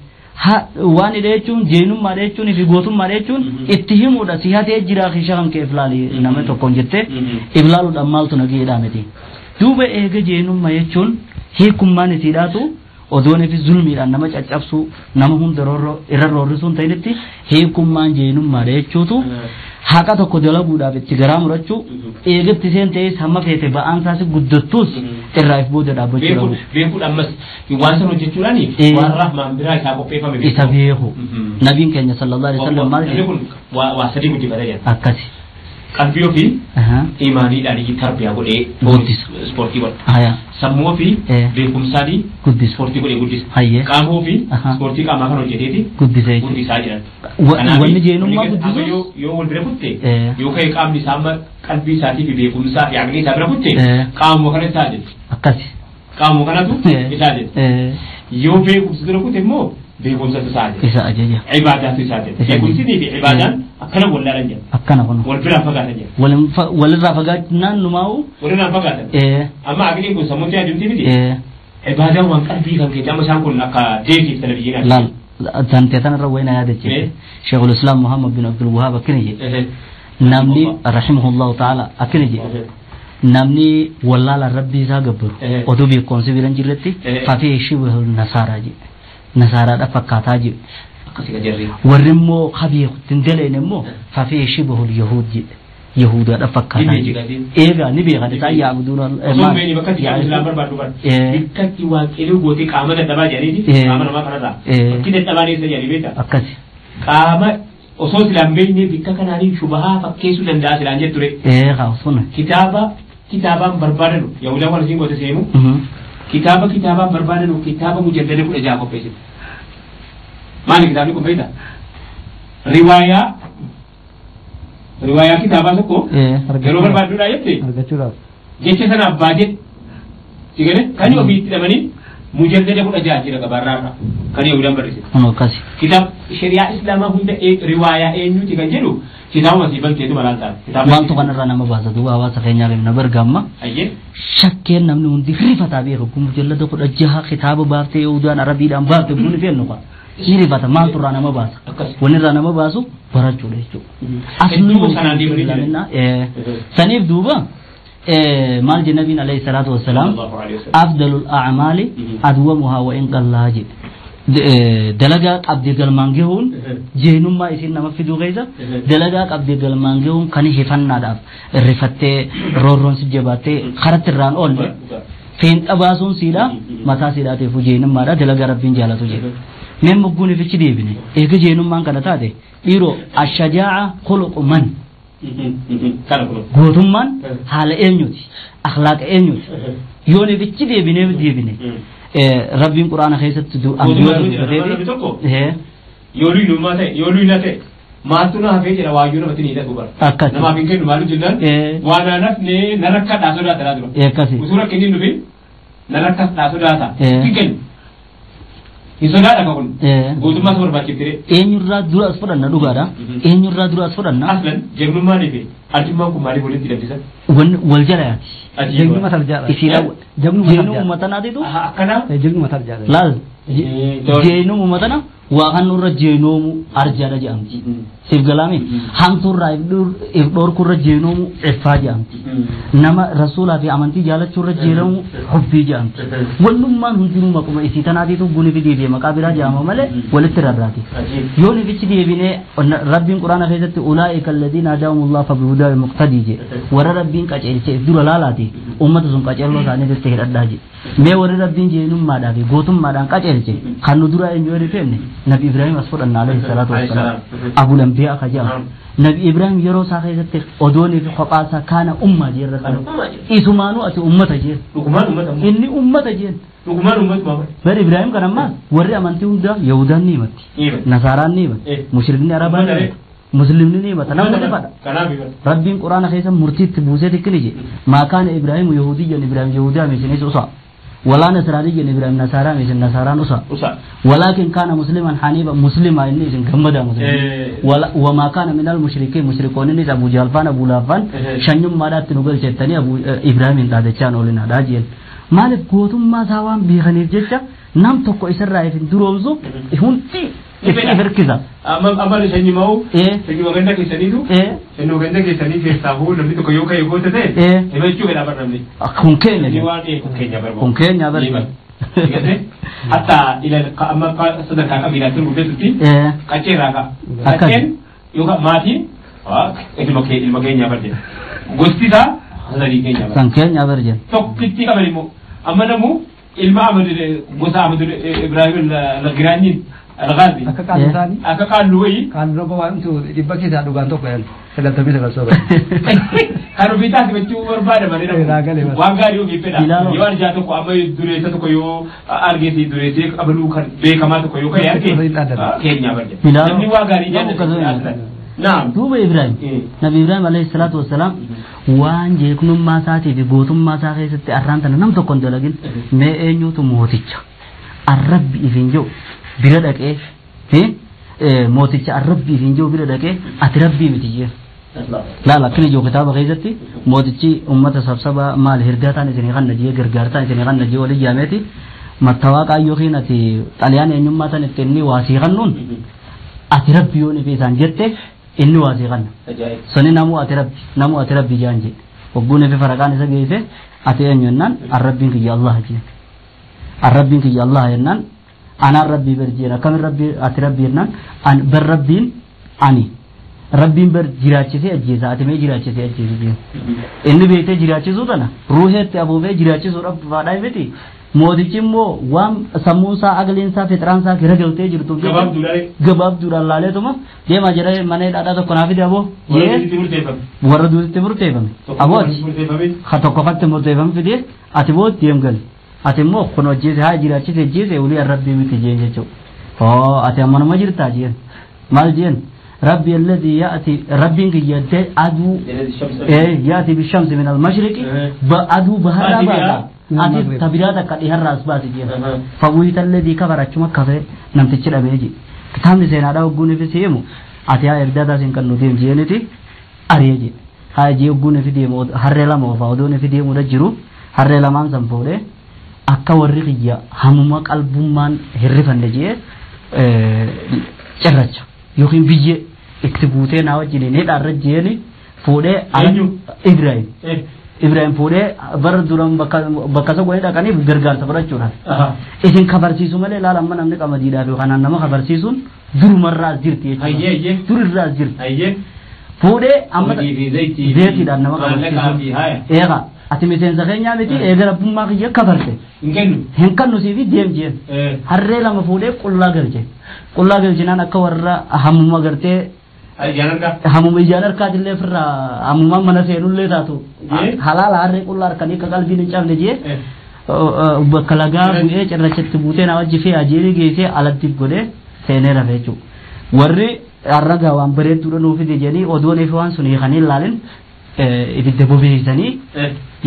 waan hidha jechuun jeenummaa jechuun fi gootummaa jechuun itti himuudha si hatee jira keeshaa kan kee iflaali nama tokkoon jettee iflaaluudhaan maaltu nageedhaa miti. Duuba eega jeenummaa jechuun hiikummaan isiidhaatu odoonii fi zulmiidhaan nama caccabsuu nama hunda irra roorrisuun ta'initti hiikummaan jeenummaadha jechuutu haqa tokko dalaguudhaaf itti garaa murachuu eegatti seen ta'es hamma feete ba'aan isaas guddattuus irraa if booda dhaabbachuu dhabu. Beekuudha ammas waan sana hojjechuudhaan waan rahmaan biraa isaa qopheeffame beeku. Isa beeku. Nabiin keenya sallallahu alaihi wasallam maal jedhe? Kun waa sadii guddifata jedha. Akkasi. Qalbii ofii imaaniidhaan tarbiyaa godhee guddisa. Ispoortii godha. Sammuu ofii beekumsaanii ispoortii godhee guddisa. Qaama ofii ispoortii qaamaa kan hojjeteeti guddisaa jiran. Wanni jeenummaa guddisu yoo wal bira kutte yoo ka'e qaamni isaa amma qalbii isaatii fi beekumsaa fi aqlii isaa bira kutte qaamuma kana isaa jedhu. Akkasi. Qaamuma kanatu isaa jedhu. Yoo beekumsa bira kutte immoo beekumsatu isaa jedhu. Isa ajaja. Ibaadaatu isaa jedhu. Beekumsinii fi ibaadaan akkana wallaalan jedhu. Akkana kun. Wal biraa fagaatan jedhu. Walirraa fagaannaan numaa'u. Walirraa fagaatan. Amma aqliin kun sammuutti yaadumti miti. Ibaadaan waan qalbii kan keessa amma isaan kun akka deebiif televizyiinaa. Laal tantee tanarra wayina yaadachiise. Sheekul Islaam Muhammad bin Abdul Wahaab akkana jedhe. Namni rahimahullahu ta'ala akkana jedhe. Namni wallaala rabbii isaa gabbaru oduu beekumsi bira hin jirretti fafee shibhu nasaaraa jedhe. Nasaaraadha fakkaataa jedhe. Warri immoo kabeekutti hin daleene immoo fafee shibhu yahuud jedhe. Yahuudaadha fakkaataa jedhe. Eegaa ni beekan isaan yaabuduun. Osoo beeni bakka itti islaan barbaadu bara. Bikkatti waaqeeluu gootee qaama dadhabaa jedhaniiti qaama namaa kanarraa. Bakki dadhabaan eessa jedhanii beektaa? Akkasi. Qaama osoo silaan beekne bikka kanaanii shubahaa fakkeessuu danda'a silaan jettu ture. Sun. Kitaaba kitaabaan barbaadanu Yahudaan waan isiin goote seemu. Kitaaba kitaabaan barbaadanu kitaaba mujallada 16 qopheessite. Maali kitaabni kun beektaa? Riwaayaa kitaabaa tokko yeroo barbaadduudha jette argachuudhaaf jecha sanaaf baajee si gale kan ofii itti dhabanii mujallada 16 jira gabaarraa kan Yahudaan barreessite. Akkasi. Kitaaba shari'aa islaamaa hunda riwaayaa eenyuti kan jedhu kitaabuma sii banteetu malaan ta'a. Maaltu kanarraa nama baasa duuba hawaasa keenyaa na bargaamma. Shakkeen namni hundi rifataa beeku kun mujallada 16 kitaaba baaftee Yahudaan Arabiidhaan baafte kun feennu qaba. Ni rifata maaltu irraa nama baasa. Wanni irraa nama baasu barachuudha jechuudha. Asnuu sanaan deemanii jiran. Saniif duuba maal jedhe nabiin alayhi salaatu wassalaam afdalul a'maali adwamuhaa wa in qallaa jedhe. Dalagaa qabdee galmaan gahuun jeenummaa isiin nama fiduu keessa dalagaa qabdee galmaan gahuun kan hifannaadhaaf rifattee roorroon si jabaattee karatti irraan oolle feenxa baasuun siidhaa mataa siidhaatiif jeenummaadha dalagaa rabbiin jaalatu jedhe. Mee mugguun ifichi deebine eega jeenummaan kana taate dhiiroo ashajaa'a khuluqu man gootummaan haala eenyuti akhlaaqa eenyuti yoon ifichi deebine rabbiin quraana keessatti ambiyoota dubbatee yoo luynummaa ta'e yoo luyna ta'e maaltu na hafee jira waayyuu namatti ni hidhatu bara. Namaaf hin kennu maalu jennaan waan na nafne na rakkadhaa sodaata dura. Utuu rakkinni hin dhufin na rakkadhaa sodaata hin kennu. Hin sodaadha kun gootummaa isa barbaachifte. Eenyurraa dura as fudhanna dhugaadha. Eenyurraa dura as fudhanna. Aslan jagnummaanii fi arjummaan kun maaliif walitti hidhamsisan? Wal jala yaati. Jagnummaa tarjaadha. Isiidha. Jagnummaa tanaatitu. Akkana. Jagnummaa tarjaadha. Laal. Jeenummaa tana waa kan nurra jeenoomu arjaadha jedhamti. Siif galaame hamtuurraa if dhoorkurra jeenoomu iffaa jedhamti. Nama rasuulaa fi amantii jaalachuurra jeenoomu hubbii jedhamti. Wallummaan hundinuu maquma isii tanaatiitu guni fi deebi'e maqaa biraa jedhama malee walitti rarraati. Yoo nifichi deebinee rabbiin quraana keessatti ulaa'ika alladhiina hadaahumullahu fabihudaahim muqtadii jedhe warra rabbiin qajeelche dura laalaati uummata sun qajeeloo isaaniitti hidhadhaa jedhe. Mee warri rabbiin jeenummaadhaa fi gootummaadhaan qajeelche kan nu dura eenyu yoo feenne Nabi Ibrahim as fudhanna alayhi salaatu wassalaam. Abul Anbiyaa ka jedhamu. Nabi Ibrahim yeroo isaa keessatti odoonii fi kophaasaa kaana ummaa jeerra kana. Isumaanuu ati ummata jeen. Dhugumaan ummata. Inni ummata jeen. Dhugumaan ummatuma. Bar Ibrahim kan ammaas warri amantii hundaa Yahudaan ni himatti. Nasaaraan ni himatti. Mushrikni Arabaan ni himatti. Muslimni ni himata. Namni ni fadha. Rabbiin Quraana keessa murtiitti buusee tikkini je. Maa kaana Ibrahim Yahudiyyan Ibrahim Yahudaa misinis usaa. ولا نصراني إبراهيم نصارى مثل نصارى نصا ولكن كان مسلما حنيفا مسلما إني إذن جمدا مسلم وما كان من المشركين مشركون إني أبو جهل أبو لهب شنيم مارات نقول شيطاني أبو إبراهيم إن هذا كان أولنا داجيل مالك قوتهم ما سوام بيغني جدا نام تقو إسرائيل في دروزو هون تي إفركزا أما شنيمو شنيمو عندك إسرائيل شنو عندك إسرائيل في ساهو نمني تقو يوكا يوكا تده إيه شو كنا برنامج كونكين كونكين يا برنامج حتى إلى أما صدق قبيلة تربيتي كثيرة كثير يوكا ماتي المكين يا برنامج غوستي ذا هذا كين يا برنامج كونكين يا برنامج توكيتي كبريمو أما نمو ilma Ahmad gosa Ahmad Ibrahim al-Giraani al-Ghazi akka qaallu isaanii akka qaallu wayii qaallu roba waan tu dhibba keessaa dhugaan tokko yaal 99 soba kan ofii taasifachuu barbaada malee waan gaarii ofii fedha yoo arjaa tokko amma dureessa tokko yoo argeesi dureessee qabaluu kan beekamaa tokko yoo ka'e arge keenya barja namni waan gaarii jaallatu نعم دوب إبراهيم نبي إبراهيم عليه الصلاة والسلام وان جيكنم ما ساتي في غوتم ما ساخي ست أرانتنا نم تكون دلقين ما أنيو تموتيش الرب إفنجو بردك إيه موتيش الرب إفنجو بردك إيه أتربي متيجي لا لا كل جو كتاب غيزتي موتيشي أمة سبسبة مال هرجاتان إذن غنى جيه غرغرتان إذن غنى جيه ولي جامتي ما تواقع يوخين أتي طليان أنيو ما تنتني واسي غنون أتربيوني في سانجتك inni waasii kanna suni namuu ati rabbi namuu ati rabbi jaan jedhe hogguun fi faraqaan isa geesse ati eenyu jennaan arrabbiin kiyya Allah jeen arrabbiin kiyya Allah jennaan anaan rabbii bar jeen akkamin rabbi ati rabbi jennaan an bar rabbiin ani rabbiin bar jiraachisee ajjeesa ati mee jiraachisee ajjeesu jeen inni beektee jiraachisuu tana ruuheetti afuufee jiraachisuudhaaf faadhaa miti mootichi immoo waan sammuunsaa aqliinsaa fixraansaa kira galtee jirtu gabaabduudhaan laaleetuma deemaa jira mana hidhaadhaa tokko naa fide aboo warra duutitti murteeffame aboo ati ha tokkoffatti murteeffame fide ati boo deem gali ati immoo kun hojjeese haa jiraachise ajjeese ulii arrabbii miti jeen jechuudha hoo ati ammanuma jirtaa jeen maal jeen ربي الذي يأتي ربي يدي أدو يأتي بالشمس من المشرق بأدو بهذا بعد أتي تبرياتك قد إهر أسباتي فويت الذي كفر أشما كفر نمتشر أبيجي كتاب نسينا دا وقوني في سيمو أتي هاي إردادا سنكن نديم جينتي أريجي هاي جي وقوني في ديمو هرلا موفا ودوني في ديمو رجرو هرلا مان سنفوري أكا ورقيا همما قلبمان هرفن نجيه چرچ يوكين بيجي اكتبوتي ناو جيني دار جيني فودي إبراهيم إبراهيم فودي بر درم بكاسو غوي دكاني غرغار سبرچورا إذن خبرسيسو مله لا لما نمني قمديدا في خانان نما خبرسيسون در مرة جرتي در راس جرت فودي أما زيتي دار نما خبرسيسون إيغا أتي مثلا زخنيا متي إيغا رب ما كي خبرته هنكنو سيفي ديم جين هرّي لما فودي كلها غرجه كلها غرجنا نكورة هم ما غرته هم إجانر كاتل فرا هم ما منسينو اللي تاتو حلال هرّي كلها كني كقال بين شام نجيه بكلاغا بوئے چرچت بوتے نواز جفے اجیری گیسے الدیب گودے سینے رفیچو ورّي الرجا وان بريد دورا نوفي دجاني ودون إفوان سني خني لالين إبدأ بيساني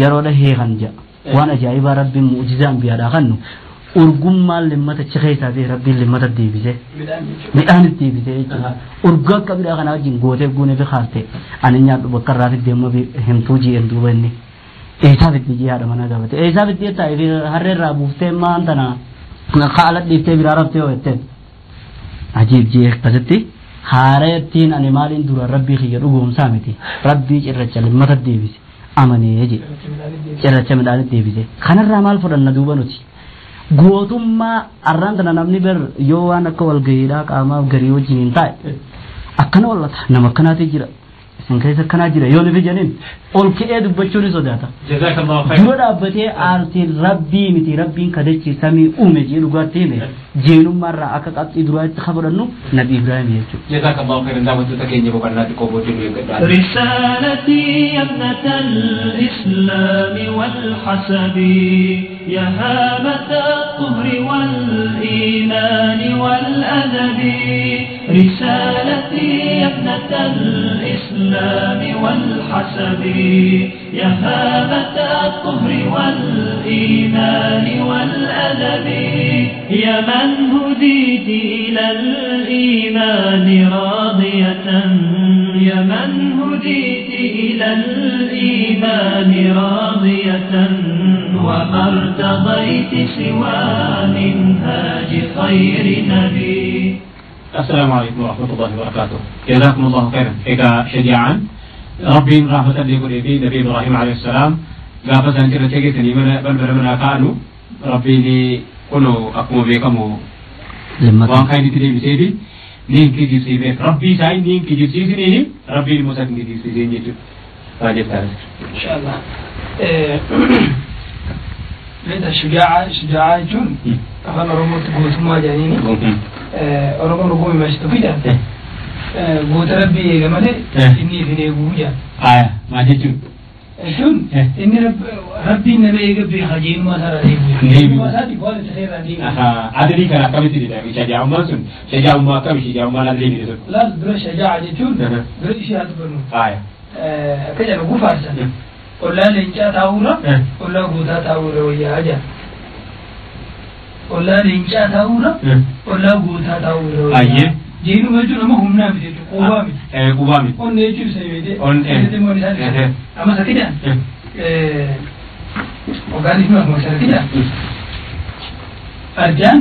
يروده هي خنجا وانا جايبا ربي معجزة بيادا خنو urgummaan limmata chikeessaa fi rabbiin limmata deebisee midhaan deebisee jechuudha. Urgaa akka bidhaa kanaa wajjin gootee guunee fi kaaste ani nyaadhu bakka irraa fi deemma fi himtuu ji'een duuba inni eessaa fitti jee haadha manaa gaafate eessaa fitti jettaa fi harree irraa buuftee maan tana haala dhiiftee biraa raftee hoo jetteen ajiib jee akkasitti haareettiin ani maaliin dura rabbii kiyya dhugoomsaa miti rabbii cirracha limmata deebise amanee jee cirracha midhaan deebise kanarraa maal fudhanna duuba nuti. Gootummaa arraan tana namni bar yoo waan akka walgahiidhaa qaamaaf garii wajjin hin taa'e akkana wallata nama akkanaati jira Isin keessa akkanaa jira yoo nufi jedhin ol ka'ee dubbachuu ni sodaata. Jazakallahu khairan. Dura dhaabbatee aartiin rabbii miti rabbiin kadachii samii uume jee dhugaatti hime jeenummaarraa akka qabxii duraatti kabadhannu Nabi Ibrahim jechuudha. Jazakallahu khairan daawwattoota keenya boqonnaa xiqqoo booddee nu eeggadhaa. رسالتي يا ابنة الإسلام والحسب يا هامة الطهر والإيمان والأدب رسالتي يا ابنة الإسلام والحسب يا هامة الطهر والإيمان والأدب يا من هديت إلى الإيمان راضية يا من هديت إلى الإيمان راضية وما ارتضيت سوى منهاج خير نبي. السلام عليكم ورحمة الله وبركاته. جزاكم الله خيرا. إذا شجاعا ربي رحمة لي في نبي إبراهيم عليه السلام قافز أن ترتقي سني بل برمنا كانوا ربي لي كنوا أقوم بكم وان كان يتري بسيدي نين كي جيب ربي ساي نين كي جيب سيدي ربي المسك نين جيب سيدي نيجي راجع تارس إن شاء الله. لذا شجاعة شجاعة جون أنا رموت قوت ما جانيني أرقم رقمي ماشي تفيدا قوت ربي جمالي إني في نيجوجا آه ما جيتو جون إني ربي نبي يجيب خجين ما صار نيجو ما صار تقول تخير عندي عدلي كان كم تدري ده شجاعة ما سن شجاعة ما كم شجاعة ما لا دري لا در شجاعة جون در إيش هذا برنو كذا نقول فارسان ولا لينجا تاورا ولا غودا تاورا ويا أجا ولا لينجا تاورا ولا غودا تاورا أيه جينو ما جون ما هم نامي قوامي قوامي أون نيجي سيدي أون سيدي موني سيدي أما سكيدا وقال لي ما سكيدا أرجان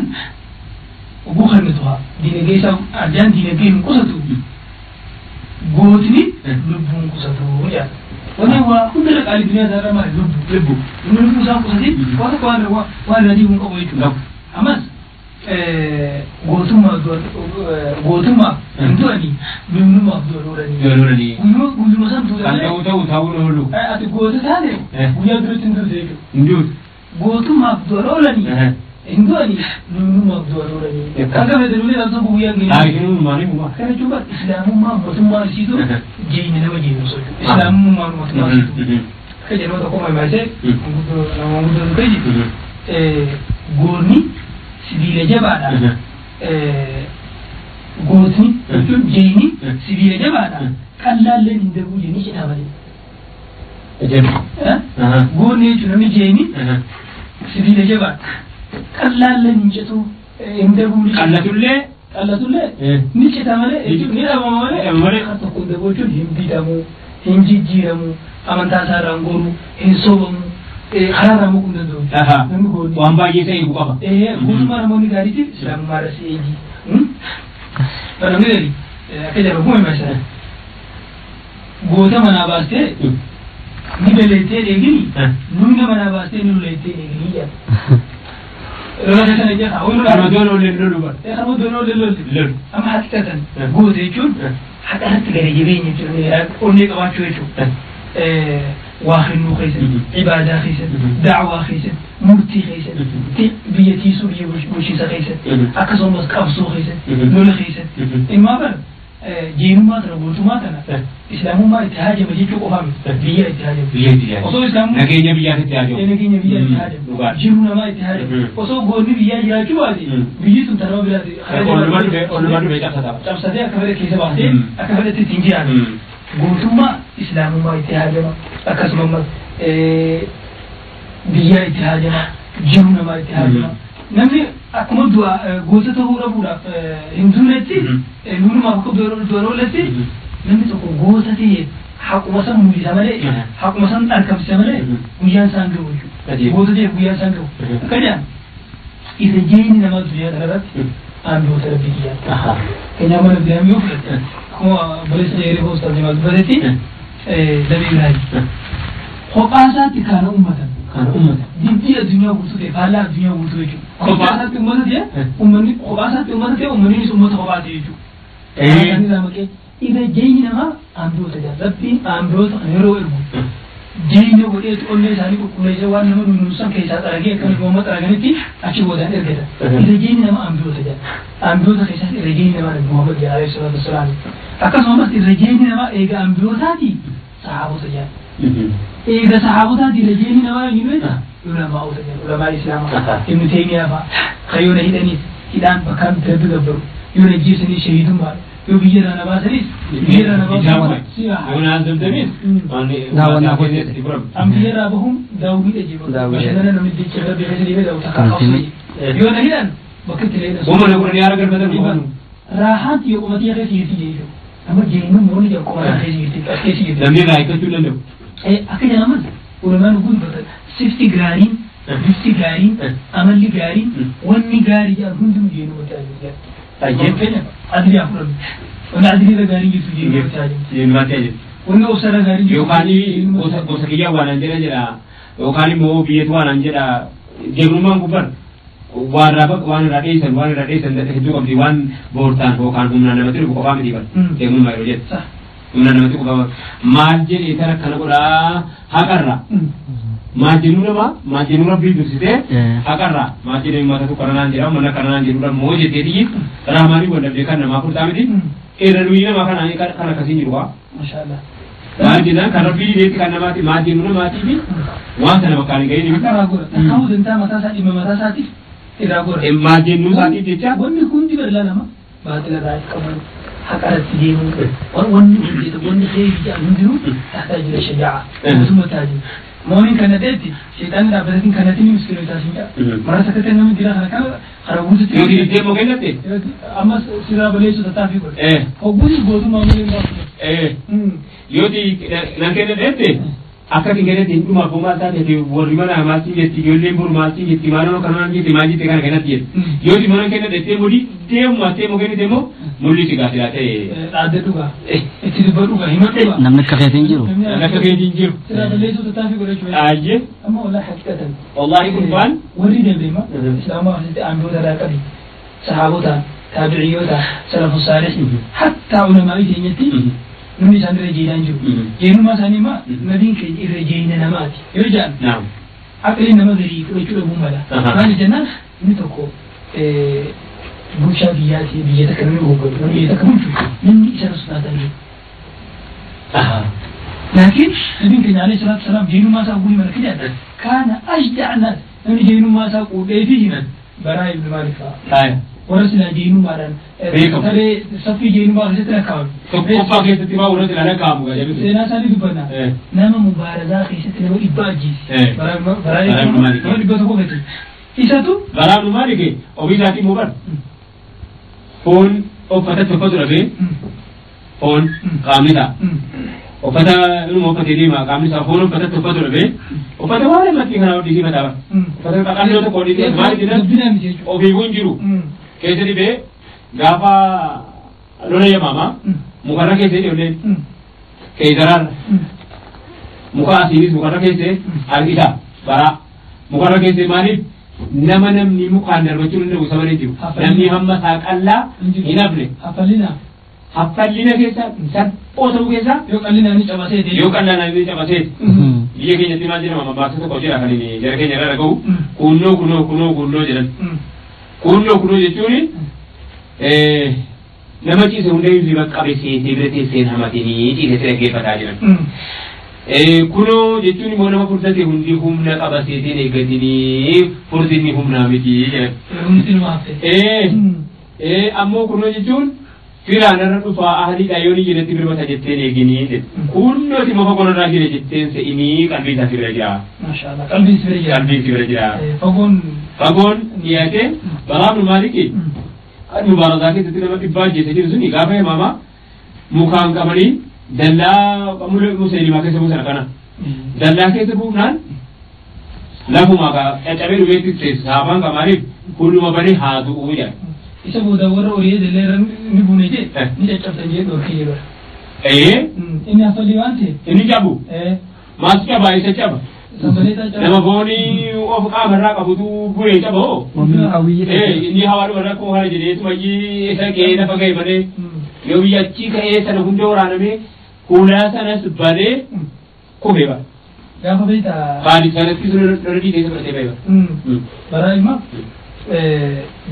وبوخر متوا دينجيسا أرجان دينجين قصته غوتني لبون قصته يا وانا هو كل قال الدنيا زار ما لب لب إنه لب سام قصدي وانا كمان وانا ردي هم قوي شو أمس غوتما غوتما انتوني منو ما دورورني دورورني ويو سام دورورني أنت وتو تاولو أتي غوت ثاني ويا درت انتو زيك ندوت غوتما دورورني انتوني منو ما دورورني كذا بدلولي أنتو ويا غير لكن ما نبغى ما كان شو بس إسلام ما غوتما سيدو جينا نبغى جينا سوي إسلام ما غوتما سيدو كذا نبغى تقوم ما يصير نقول كذي غورني سبيل جبانا غوتني جيني سبيل جبانا قلال لين دبو جيني شنو عملي غورني شنو جيني سبيل جبانا قلال لين جتو اندبو قلتله قلتله نيجي تعمله نيجي أمامه خطأ كل دبو شو هندي دمو هندي جيرمو أمانتا سارانغورو هنسوبمو خرارا مو كنا دو. وان باقي سيء بقى. إيه قول ما رموني قاريتي سلام ما رسيجي. أنا مدري كذا بقوم مثلا. قوتا منا باستي. نبلتي ليجي. نونا منا باستي نولتي ليجي. رجع سنة أنا دولو للولو بس. أنا دولو للولو. أما حتى تن قوتا يجون حتى حتى قريبين يجون أونيك أوان شوي شو. واخر خيسن عبادة خيسن دعوة خيسن مرتي خيسن بيتي سوريا بوشيسا خيسن أكسون بس كابسو خيسن لولا خيسن إما بر جينو ما ترى بولتو ما ترى إسلامو ما اتهاجم جيتو قفامي بيا اتهاجم وصو إسلامو نكينيا بيا اتهاجم نكينيا بيا اتهاجم جينو ما اتهاجم وصو غورني بيا جراجو بادي بيجي ترى بلا أولو بيجا تبسطة أكبر كيسة باسي أكبر تنجي قوتما إسلام ما اتهاجما أكسم بيا اتهاجما جنون ما اتهاجما نمني أكمل دعاء قوته هو ربورا هندولتي نور ما بكو دورولتي نمني تقول قوتي حق وصل مجزمله حق وصل أركب سمله ويان سانجو قوتي ويان سانجو كذا إذا جيني نما الدنيا ترى أنا تربية كنا ما نبي يوفلت هو بوليس غيره هو أستاذ جمال بدتي نبي إبراهيم خبازات كان أمة كان أمة دي الدنيا وصلت فلا الدنيا وصلت خبازات أمة دي أمني خبازات أمة دي أمني أمة خبازات يجو. Irra jeenyi namaa ambiyoota jira. Rabbiin ambiyoota kan yeroo ergu jireenya godheetu onnee isaanii qulqulleessee waan nama nunusan keessaa xaragee akka morma xaraganitti achi boodaan ergata. Irra jeenyi nama ambiyoota jira. Ambiyoota keessaas irra jeenyi namaa Nabi Muhammad jira alayhi salaatu wassalaam. Akkasumas irra jeenyi namaa eega ambiyootaati sahaabota jira. Eega sahaabotaati irra jeenyi namaa eenyu beekta? Ulamaa'ota jira. Ulamaa Islaamaa. Ibnu Taymiyaa fa'a. Kan hidhaniis hidhaan bakka rabbi gabbaru. Yoo ajjeesanii shahiidummaa. Yoo biyya irraa na baasanis biyya irraa na baasan. An biyya irraa bahuun daawwiidha jiru. Bashannana namni jecha rabbi keessa deemee daawwata takka qabsee. Yoo na hidhan bakka itti leedha. Uummanni kudhanii haara galfatan. Raahaan xiyya qomatii keessa jirti jechuudha. Amma jeenyu moonni jedhu qomataa keessa jirti as keessa jirti. Namni irraa eeggachuu danda'u. Akka jedhamas ulamaan guutuu sifti gaariin bifti gaariin amalli gaariin wanni gaarii jedhan hundinuu jeenyu wanta jiru. Tayyee. Adilii afran. Wanni adilii irra gaariin jirtu jeenyu wanta jiru. Jeenyu wanta jiru. Wanni obsa irra gaariin jirtu. Yookaan gosa kiyyaa waan an jedha jedha yookaan immoo biyyatu waan an jedha jeenyummaan gubbaan waan irraa dheessan waan irraa dheessan hedduu qabdi waan boortaan yookaan humnaan namatti dhufu qofaa miti bara jeenyummaa yeroo jettu. Humnaan namatti qofaa maal jedhee tara akkana godhaa haqarra. Maal jennu nama maal jennu rabbii dursitee haqarra maal jedhee uummata tokko kanaan jedha mana kanaan jedhudha moo jettee tiyyi raamaanii wal dhabdee kan namaa furtaa miti irra nuyi nama kanaan kan akkasiin jiru waa. Maal jennaan kan rabbii dideetti kan namaati maal jennu namaatii fi waan sana bakkaan hin gahin. Irraa godha. Takkaa'uu danda'a mataa isaa dhimma mataa isaatiif irraa godha. Maal jennu isaatiif jecha. Wanni hundi bal'aa nama baatila irraa qabu haqa irratti deemu wanni hojjetu wanni kheyrii jedhan hundinuu tajaajila shajaa'a mootummaa tajaajila. Moonin kana ta'etti sheexaan dhaabbatiin kanatti ni miskiinoo taasisan jedha. Mara sakatee namni jira kana kana karaa guututti. Yookiin iddoo moo kennate? Ammas sirraa baleessu tattaaffii godhe. Hogguutis gootummaa malee hin baasu. Yooti nan kennatetti akka hin kennate hin dhumaaf maal taate warri mana maal siin jetti ijoolleen boru maal siin jetti maal kana jetti maal jette kana kennatti jetti. Yooti mana kennate immoo deemu attee moo kennite immoo mulli si gaafii laatee. Dhaadde dhugaa. Itti dubba dhugaa hima dhugaa. Namni akka keetiin jiru. Namni akka keetiin jiru. Sirraa balleessuu tattaaffii godhe jechuudha. Ayyee. Amma wallahi haqiqatan. Wallahi gurbaan. Warri deebi'eema Islaamaa keessatti ambiyoota irraa qabi. Sahaabotaan, taabiciyyoota, salafu saalih, hattaa ulamaa'ii keenyatti namni isaan irra jeenaan jiru. Jeenummaa isaanii immoo nabiin keenya irra jeena namaati. Yoo jedhan aqliin nama garii fudhachuu dhabuu mala. Maal jennaan inni tokko bulchaa biyyaati biyya takka namni hogganu namni biyya takka bulchu namni isa irra sodaatan jiru. Laakiin nabiin keenya alayhi salaatu wasalaam jeenummaa isaa guutuu mana kijaan kaana ashda'a naas namni jeenummaa isaa quudhee fi himan Baraa ibn Maalik fa'a. Warra silaa jeenummaadhaan taree saffii jeenummaa keessatti lakkaa'amu. Tokkoffaa keessatti maa warra silaa lakkaa'amu gaa Seenaa isaanii dubbanna. Nama mubaarazaa keessatti nama dhibba ajjeese. Baraa ibn Maalik nama 100 keessatti. Isatu. Baraa ibn Maalik ofii isaatii moo bara? Foon uffatatti uffatu dhabee foon qaamni isaa. Uffata inuma uffatee deema qaamni isaa foon uffatatti uffatu dhabee uffata waan lamatti kana hodhii sifataa bara. Uffata qaamni tokko hodhii sifataa maal jedhan ofiiwwan jiru. Keessa dhibee gaafa lola yamaama mukarra keessa ijoolleen keessarar muka asiinis mukarra keessa harkisa baraa mukarra keessa maaliif nama namni mukaan darbachuu danda'u isa malee jiru namni hamma isaa qallaa hin hafne. Haffallina keessa salphoo ta'uu keessa. Yoo qallinaan ni cabaseeti. Yoo qallinaan ni cabaseeti. Biyya keenyatti maal jedhama mammaaksa tokko jira kan inni jara keenya irra dhaga'u kunnoo kunoo kunoo kunnoo jedhan. Kunnoo kunoo jechuun nama ciise hunda hirriba qabe seetee bira teessee hamatanii ciisee dhaggeeffataa jiran. Kunoo jechuun immoo nama furdate hundi humna qaba seeteen eeggatanii furdinni humnaa miti jedhan. Ammoo kunoo jechuun firaan irra dhufaa ahliidha yoo ni jedhetti birmata jetteen eeginii jedhe. Kunnooti muka konarraa jira jetteen se'inii qalbii isaa bira jira. Maashaallah qalbiin si bira jira. Qalbiin si bira jira. Fagoon. Dhiyaatee Baraa ibn Maaliki kan mubaarazaa keessatti nama dhibbaa ajjeese jiru suni gaafa himamaa mukaan qabanii dallaa Musliimaa keessa buusan kana. Dallaa keessa buufnaan lafuma caccabee dhubeetti saafaan qamaaniif hunduma banii haa du'uu jedha. Isa booda warra horii dallaa irra ni buune jee ni caccabsan jee dhorkee jedhu. Inni haffalii waan ta'eef. Inni cabu. Maaltu caba isa caba. Nama foonii of qaamarraa qabutu bu'ee caba hoo. Inni hawaa dhumarraa akkuma kana jedhee tumayyii isa qe'ee lafa ga'e malee. Yoo biyya achii ka'ee sana hunda waraanamee hulaa sanas banee kufee bara. Gaafa beektaa. Khaalid sanatti lola dhiisee fudhatee ba'e bara. Baraa ilma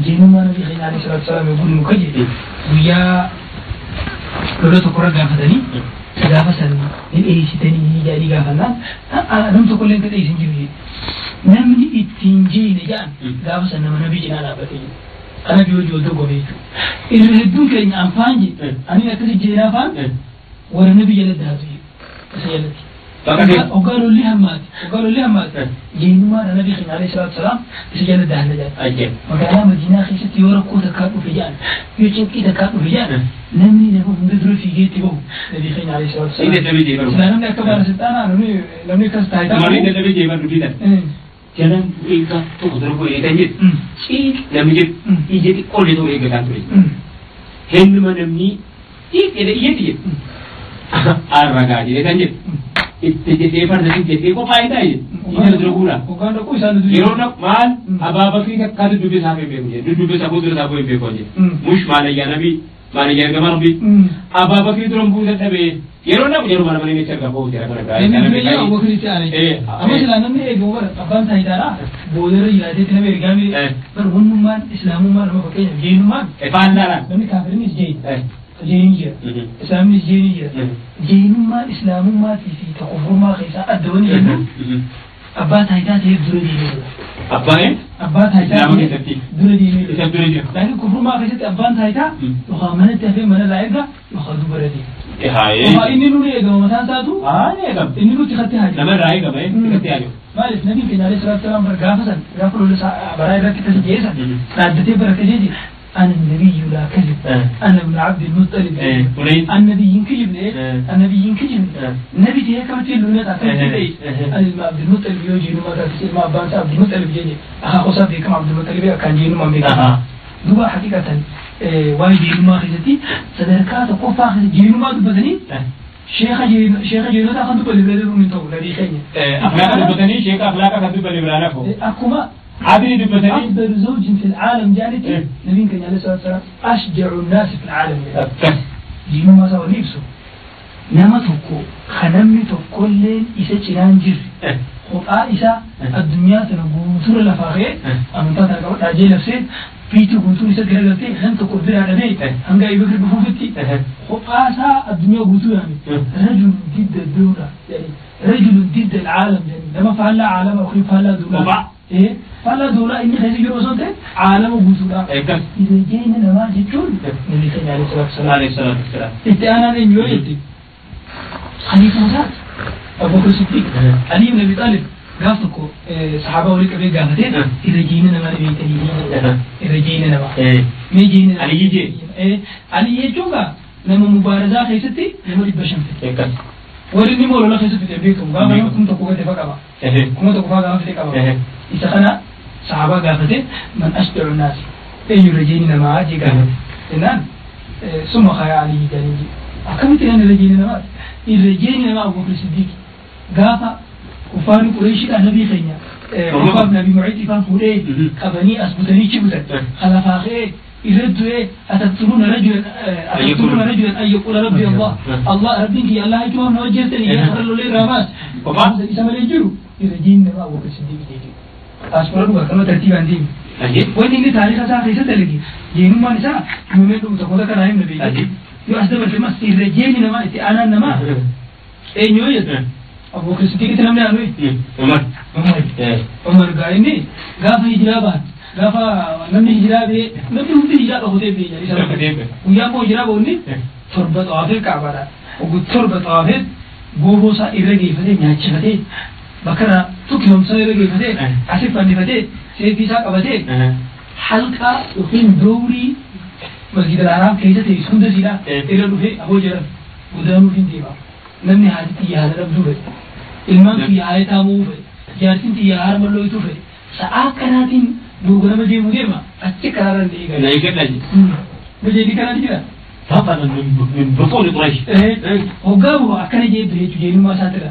jeenummaa nabii keenya alayhi salaatu salaam yogguu nu kaje guyyaa lola tokkorra gaafatanii gaafa san ni dheessitanii jedhanii gaafannaan nam tokkollee hin dheessin jiru jedhe. Namni ittiin jeene jedhan gaafa san nama nabii cinaa dhaabbatee jiru. Kana biyoo wal dorgome jechuudha. Irra hedduun keenya anfaan jedhe ani akkasi jeenaa faan warra nabii jala daatu jedhe isa jalatti. Hoggaa lolli hammaate hoggaa lolli hammaate jeenummaa nabii keenya alayhi salaatu salaam isa jala daanna jedhan. Magaalaa Madiinaa keessatti yoo rakkoo takkaa dhufe jedhan yoo cinqii takkaa dhufe jedhan namni nama hunda dura fiigeetti bahu nabii keenya alayhi salaatu salaam. Silaa namni akka baala namni akkas taayitaa. Namni dadhabee jeeban dubbitan. Jalan eegaa tokko dura bu'ee kan jedhu ciik namni jedhu ija xiqqoollee ta'uu eeggataa ture. Hennuma namni ciik jedhe iyyatti jedhu. Arragaa jedhee kan jedhu. Itti jedhee farda jedhee qofaa hin taa'e jedhu. Isa dura guura. Yeroo dhaqu maal Abaabakrii takkaa duddubbee isaa hin beeku jedhe. Duddubbee isaa fuuldura isaa hin beeku jedhe. Mush maalayyaa nabii maalayyaa ergama rabbii. Abaabakrii dura buusa dhabee yeroo dhaqu yeroo mana malee jecha argaa jira kana biraa. Inni biyya Abubakritti aanee. Amma silaa namni eegamu bara abbaan taayitaadha. Boodarra jiraatee nama ergaame bara wannummaan islaamummaa nama fakkeenyaaf jeenummaan. Faallaadhaan. Namni kaafirinis jeeni. Jeeni jira. Islaamnis jeeni jira. Jeenummaan islaamummaatii fi tokkofummaa keessaa adda wani jennu abbaa taayitaa ta'eef dura deemee jira. Abbaan? Abbaa taayitaa keessatti dura deemee jira. Isa dura jira. Laakiin kufrummaa keessatti abbaan taayitaa yookaan manatti hafee mana laa erga yookaan dubara deema. Yookaan inni nuni eegama mataan isaatu. Inni nuti katti haaju. Namarraa eegama katti haaju. Maaliif nabiin keenya alayhi salaatu salaam bara gaafa san gaafa lola baraa irratti tasa jeesan dhaaddatee barakatee jira. أنا النبي لا كذب أنا ابن عبد المطلب النبي ينكذب النبي ينكذب النبي تيه كم تيلو نتا كم تيلو أنا ابن عبد المطلب يجي نما كان ما بانس عبد المطلب يجي أخا قصاب كم عبد المطلب كان جي نما ميكا دوبا حقيقة وايد نما خزتي صدركات قفا خزتي جي نما دبتني شيخ جينو تا خدو بلبلد من تو نبي خيني أخلاق دبتني شيخ أخلاق خدو بلبلانا فو أكما عادل دبتني أفضل زوج في العالم جالتي نبي كان عليه الصلاة والسلام أشجع الناس في العالم جينو ما سوى نفسه نما توكو خنمني توكو الليل إسا چنان جر خطأ إسا الدنيا تنقوتر لفاقه أمنتا تنقوت عجي نفسه بيتو قوتور إسا قرقلتي خن توكو در على بيت هنگا يبكر بفوفتي خطأ إسا الدنيا قوتور يعني رجل ضد الدولة يعني رجل ضد العالم يعني لما فعل عالم أخرى فعل دولة إيه فلا دولة إني خيسي جرو صوته عالم وجوده. إذا جينا نما جتون نبي خير عليه الصلاة والسلام. عليه الصلاة والسلام. إتأنا نيويتي. خليفة مسات أبو بكر الصديق علي بن أبي طالب قافتكو صحابة وليك أبي قافتين إذا جينا نما نبي تليين إذا جينا نما. ما جينا. علي يجي. إيه علي يجوكا لما مبارزة خيستي لما يبشم في. ورني مولو لا خيستي تبيكم قام كم تقوى تفكر كم تقوى تفكر إذا خنا صحابة قافته من أشجع الناس أي رجينا ما أجي قافته إنان ثم خيا علي جانجي أكمل تاني رجينا ما الرجينا ما أبو بكر الصديق قافة كفار قريش النبي خينا كفار نبي معيط فان قريش قبني أثبتني شبتا خلفاخي يردوا أتقتلون رجلا أتقتلون رجلا أن يقول ربي الله الله ربك يا الله يجوم نوجهتني يا خرل لي رامات وبعد إذا ما يجرو الرجينا ما أبو بكر الصديق جيجي أصبروا بقى كانوا ترتيب عندي وين إني تاريخ أسا خيسة تلقي جينو ما نسا يومين لو تقول كان عيم نبي يو أصدر في مصر الرجيل نما أنا نما إيه نيويت أبو بكر الصديق تنام له عمر عمر عمر قايني قاف هجرة بعد قاف نمني هجرة بي نمني هم هجرة بخوتي بي يعني ويا مو هجرة بقولني تربة عافية كعبة وقلت تربة عافية بوبوسا إرجع فتي ناتش فتي بكرة تكلم سير إرجع فتي عسيف فني فتي سيف ساق فتي حلقة وفين دوري مسجد الحرام كيسة تيسون دسيلا إلى لوفي أبو جرب ودانو فين ديما نمني هذه هذا ربدو ilmaan kiyya haa taa'uu fedhe jaartiin tiyya haara malloo ituu fedhe sa'aa kanaatiin doogorama deemuu deema achi karaarra ni eegale. Na eegadha. Bajeetii kanaan jira. طبعا من بطون قريش. Hoggaa bu'u akkana jee ture jechuudha eenyummaa isaatidha.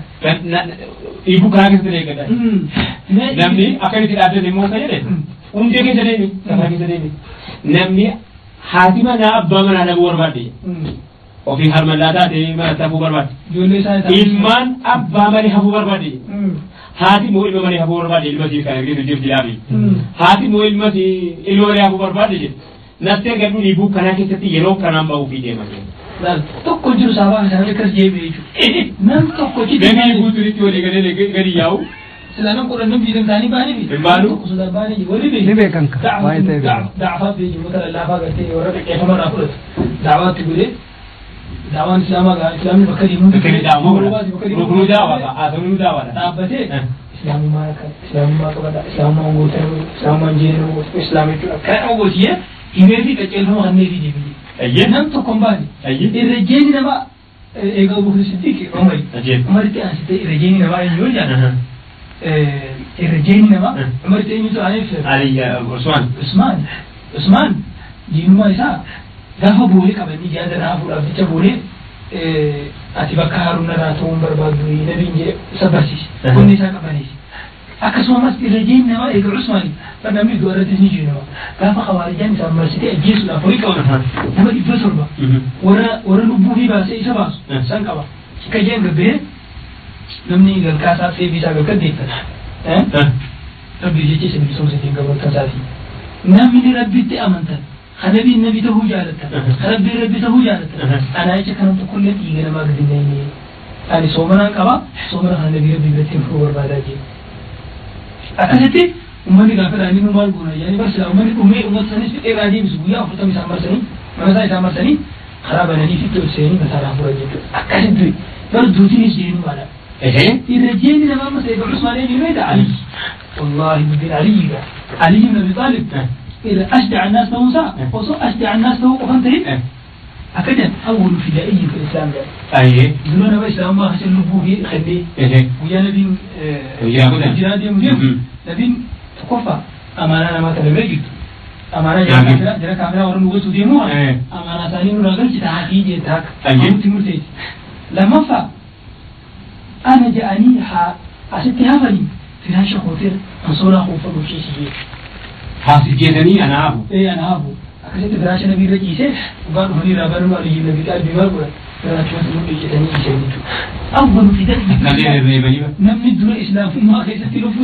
Dhiibuu karaa keessatti eegadha. Namni akka itti dhaabbate immoo kan jedhe hundee keessa deemi karaa keessa deemi. Namni Haati manaa abbaa manaa dhabuu barbaadde. Ofii harmallaa taate mana hafuu barbaadde. Ilmaan abbaa malee hafuu barbaadde. Haati moo ilma malee hafuu barbaadde ilma sii kan argitu jirti dhaabi. Haati moo ilma sii ilma malee hafuu barbaadde jedhe. Naftee gadhuun hibbuu kanaa keessatti yeroo kanaan ba'uu fi deema. Tokko jiru saabaa isaanii akkas jeebi'e jechuudha. Nam tokko jiru. Namni guutuutti walii galee gadi yaa'u. Sila nam kudhan nam diidam isaanii ba'anii fi. Hin baanu. Tokko sodaa ba'anii jiru. Walii Ni beekan ka. Waa'ee ta'e beekan. Da'afaa fi jibbota lallaafaa gartee warra xiqqeeffama irraa fudhatu. Da'awaatti godhee da'awaan islaamaa gaa islaamni bakka deemuu. Bakka deemuu godha. Rukunuu da'awaadha. Haasawuu da'awaadha. Dhaabbatee islaamummaa akka islaamummaa qabadha islaamummaan goota islaamummaan jireenya goota islaam jechuudha. Kana gootiyee himee fi qaceelfama kannee fi deebi'ee. Nam tokko hin baane. Irra jeeni nama eega Abubakar Siddiq Umari. Umaritti aansitee irra jeeni namaa eenyu jedhan. Irra jeeni namaa Umaritti eenyutu aaneef. Ali Usmaan. Usmaan. Usmaan diinummaa isaa gaafa boolee qabanii jaada irraa hafuudhaaf jecha boolee ati bakka Haruun irraa ta'uun barbaaddu nabiin jedhe isa barsiise. Qonni isaa qabaniisi. Akkasumas irra jeeni namaa eega Usmaani. Namni du'a irrattis ni jiru nama. Gaafa khawaarijaan isaan marsitee ajjeesuudhaaf horii qaban nama 700 warra lubbuu fi baasee isa baasu san qaba. Akka jeen gabbee namni galkaasaa seefii isaa galkan deeffata. Rabbi jecha isa bilisoomsatiin gabalkan isaatii. Namni rabbitti amantan kanabiin nabi ta'uu jaalatan rabbiin rabbi ta'uu jaalatan anaa jecha kana tokkollee dhiiga namaa gadi hin ani soomanaan qaba soomana kana nabi rabbi biratti hin furuu barbaadaa jee. Akkasitti uummanni gaafa dhaanii nu maal goona yaani barsiisa uummanni dhumee uummata sanis fixee irraa deebisu guyyaa 40 isaan marsanii mana isaa isaan marsanii karaa bananii fi itti seenii mataa irraa furan jechuudha. Akkasitti bar duutiinis deemu maala. Irra jeeni nama amma Sayyid Usmaan eenyu beekta Ali. Wallaahi dubbiin Ali gaa. Ali ibn Abi Talib إذا أشجع الناس له ساعة وصو أشجع الناس له قفنتين أكيد أول فدائي في الإسلام ده. زمان بس إسلام ما خسر لبوه خليه. ويا نبي ويا نبي نبي تقفى أمانة أنا ما تلبيت أمانة جرا كاميرا ورا نقول سودي مو أمانة ثاني نقول جتاكي جتاك تمرتي لما فا أنا جاني ها أستيها فني فراش خوتير أنصورا خوف وشي شيء حاسجتني أنا أبو إيه أنا أبو أكسيت فراش نبي رجيسه وقال هني رابر ما رجيم نبي قال بيمار ولا فراش نبي رجيسه أول فداء نمني دون إسلام ما خيستي لفوس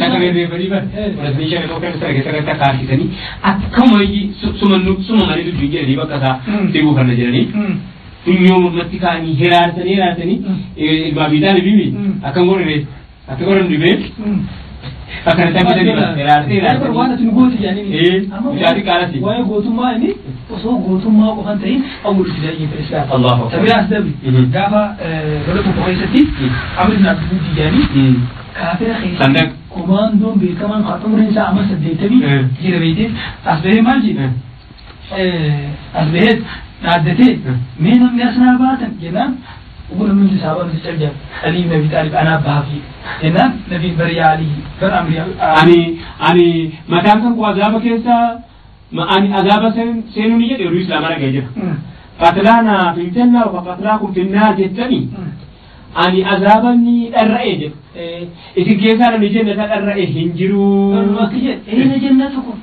ورسمي شيء لو كان سرقة سرقة كارثني أكم هي سمن مالي دو جيجي ريبا كذا تيجو فرنا جراني يوم متكاني هرارتني هرارتني البابيتا لبيبي أكم قرر أكم قرر لبيب Akkana taphata ni hiraartee hiraartee. Waan ati nu gootu jedhanii. Mucaatii qaalasi. Waa'ee gootummaa inni osoo gootummaa qofan ta'in awwalu fidaa'ii fi islaam. Allahu akbar. Sabiraas dabri gaafa lola tokko keessatti Amr ibn Abdul jedhanii kaafira keessatti komaandoon beekamaan kan umriin isaa amma 80 jira beekte as bahee maal jedhe as bahee dhaaddatee mee namni as naa baatan jennaan وقول من صحابة ترجم علي بن أبي طالب أنا بافي جنان نبي بري علي بر أمري أني ما كان كان عذاب كيسا ما أني عذاب سينوني جد يروي إسلام أنا جيجا قتلانا في الجنة وقتلاكم في النار جتني أني عذابني الرأي جد إذا كيسا أنا جنة الرأي هنجرو أين جنتكم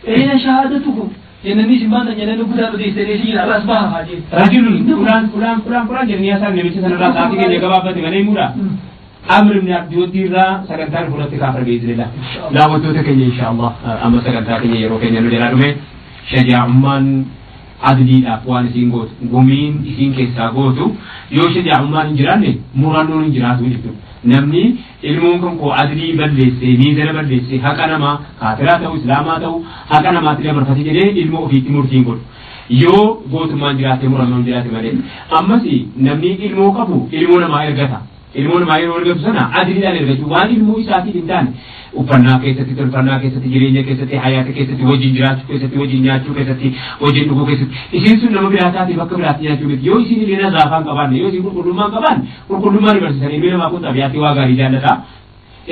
أين شهادتكم جنني سبحان جنن كذا ردي سريسي الراس بها هذه رجل قرآن قرآن قرآن قرآن جنني أصلا نبي سنة راس آتي كي جواب بدي مني مورا أمر من عبد وديرا سكنتار فرت كافر بإذن الله لا وتوت كني إن شاء الله أما سكنتار كني يرو كني نجلا رمي شجاع من عددي أقوال سين قوت قومين سين كيسا قوتو يو شجاع من جراني مرانون جراتو جتو namni ilmuun kan koo adlii balleesse miizana balleesse haqa namaa kaafiraa ta'u islaamaa ta'u haqa namaatti dabarfate jedhee ilma ofiitti murtiin godhu yoo gootummaan jiraate murannoon jiraate malee ammas namni ilmoo qabu ilmoo namaa ergata ilmoo namaa yeroo ergatu sana adliidhaan ergachuu waan ilmoo isaatiif hin taane uffannaa keessatti tolfannaa keessatti jireenya keessatti hayaata keessatti wajjin jiraachuu keessatti wajjin nyaachuu keessatti wajjin dhuguu keessatti isiin sun nama biraa taate bakka biraatti nyaachuu miti yoo isiin illee nazaafaa hin qabaanne yoo isiin qulqullummaa hin qabaanne qulqullummaa ni barsiisan ilmi namaa kun xabiyaatti waa gaarii jaallata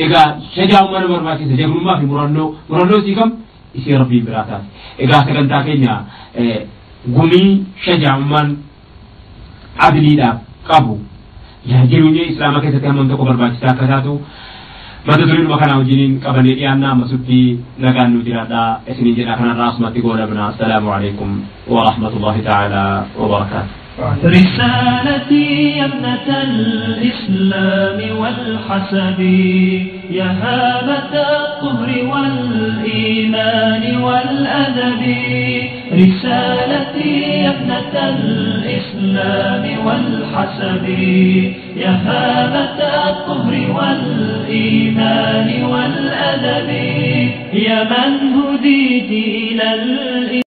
egaa shajaa'ummaa nama barbaachisa jagnummaa fi murannoo murannoo isii kam isii rabbiin biraa taate egaa sagantaa keenya gumii shajaa'ummaan adliidhaaf qabu jireenya islaamaa keessatti hammam tokko barbaachisaa akka taatu Mata dureen kana wajjiniin qabannee dhiyaannaa ammasutti nagaan nu jiraadhaa isiniin jedha kanarraa asumatti goolabna. Assalaamu alaikum wa rahmatullahi ta'ala wa barakaatu. رسالتي يا ابنة الإسلام والحسب يا هامة الطهر والإيمان والأدب رسالتي يا ابنة الإسلام والحسب يا هامة الطهر والإيمان والأدب يا من هديت إلى الإسلام.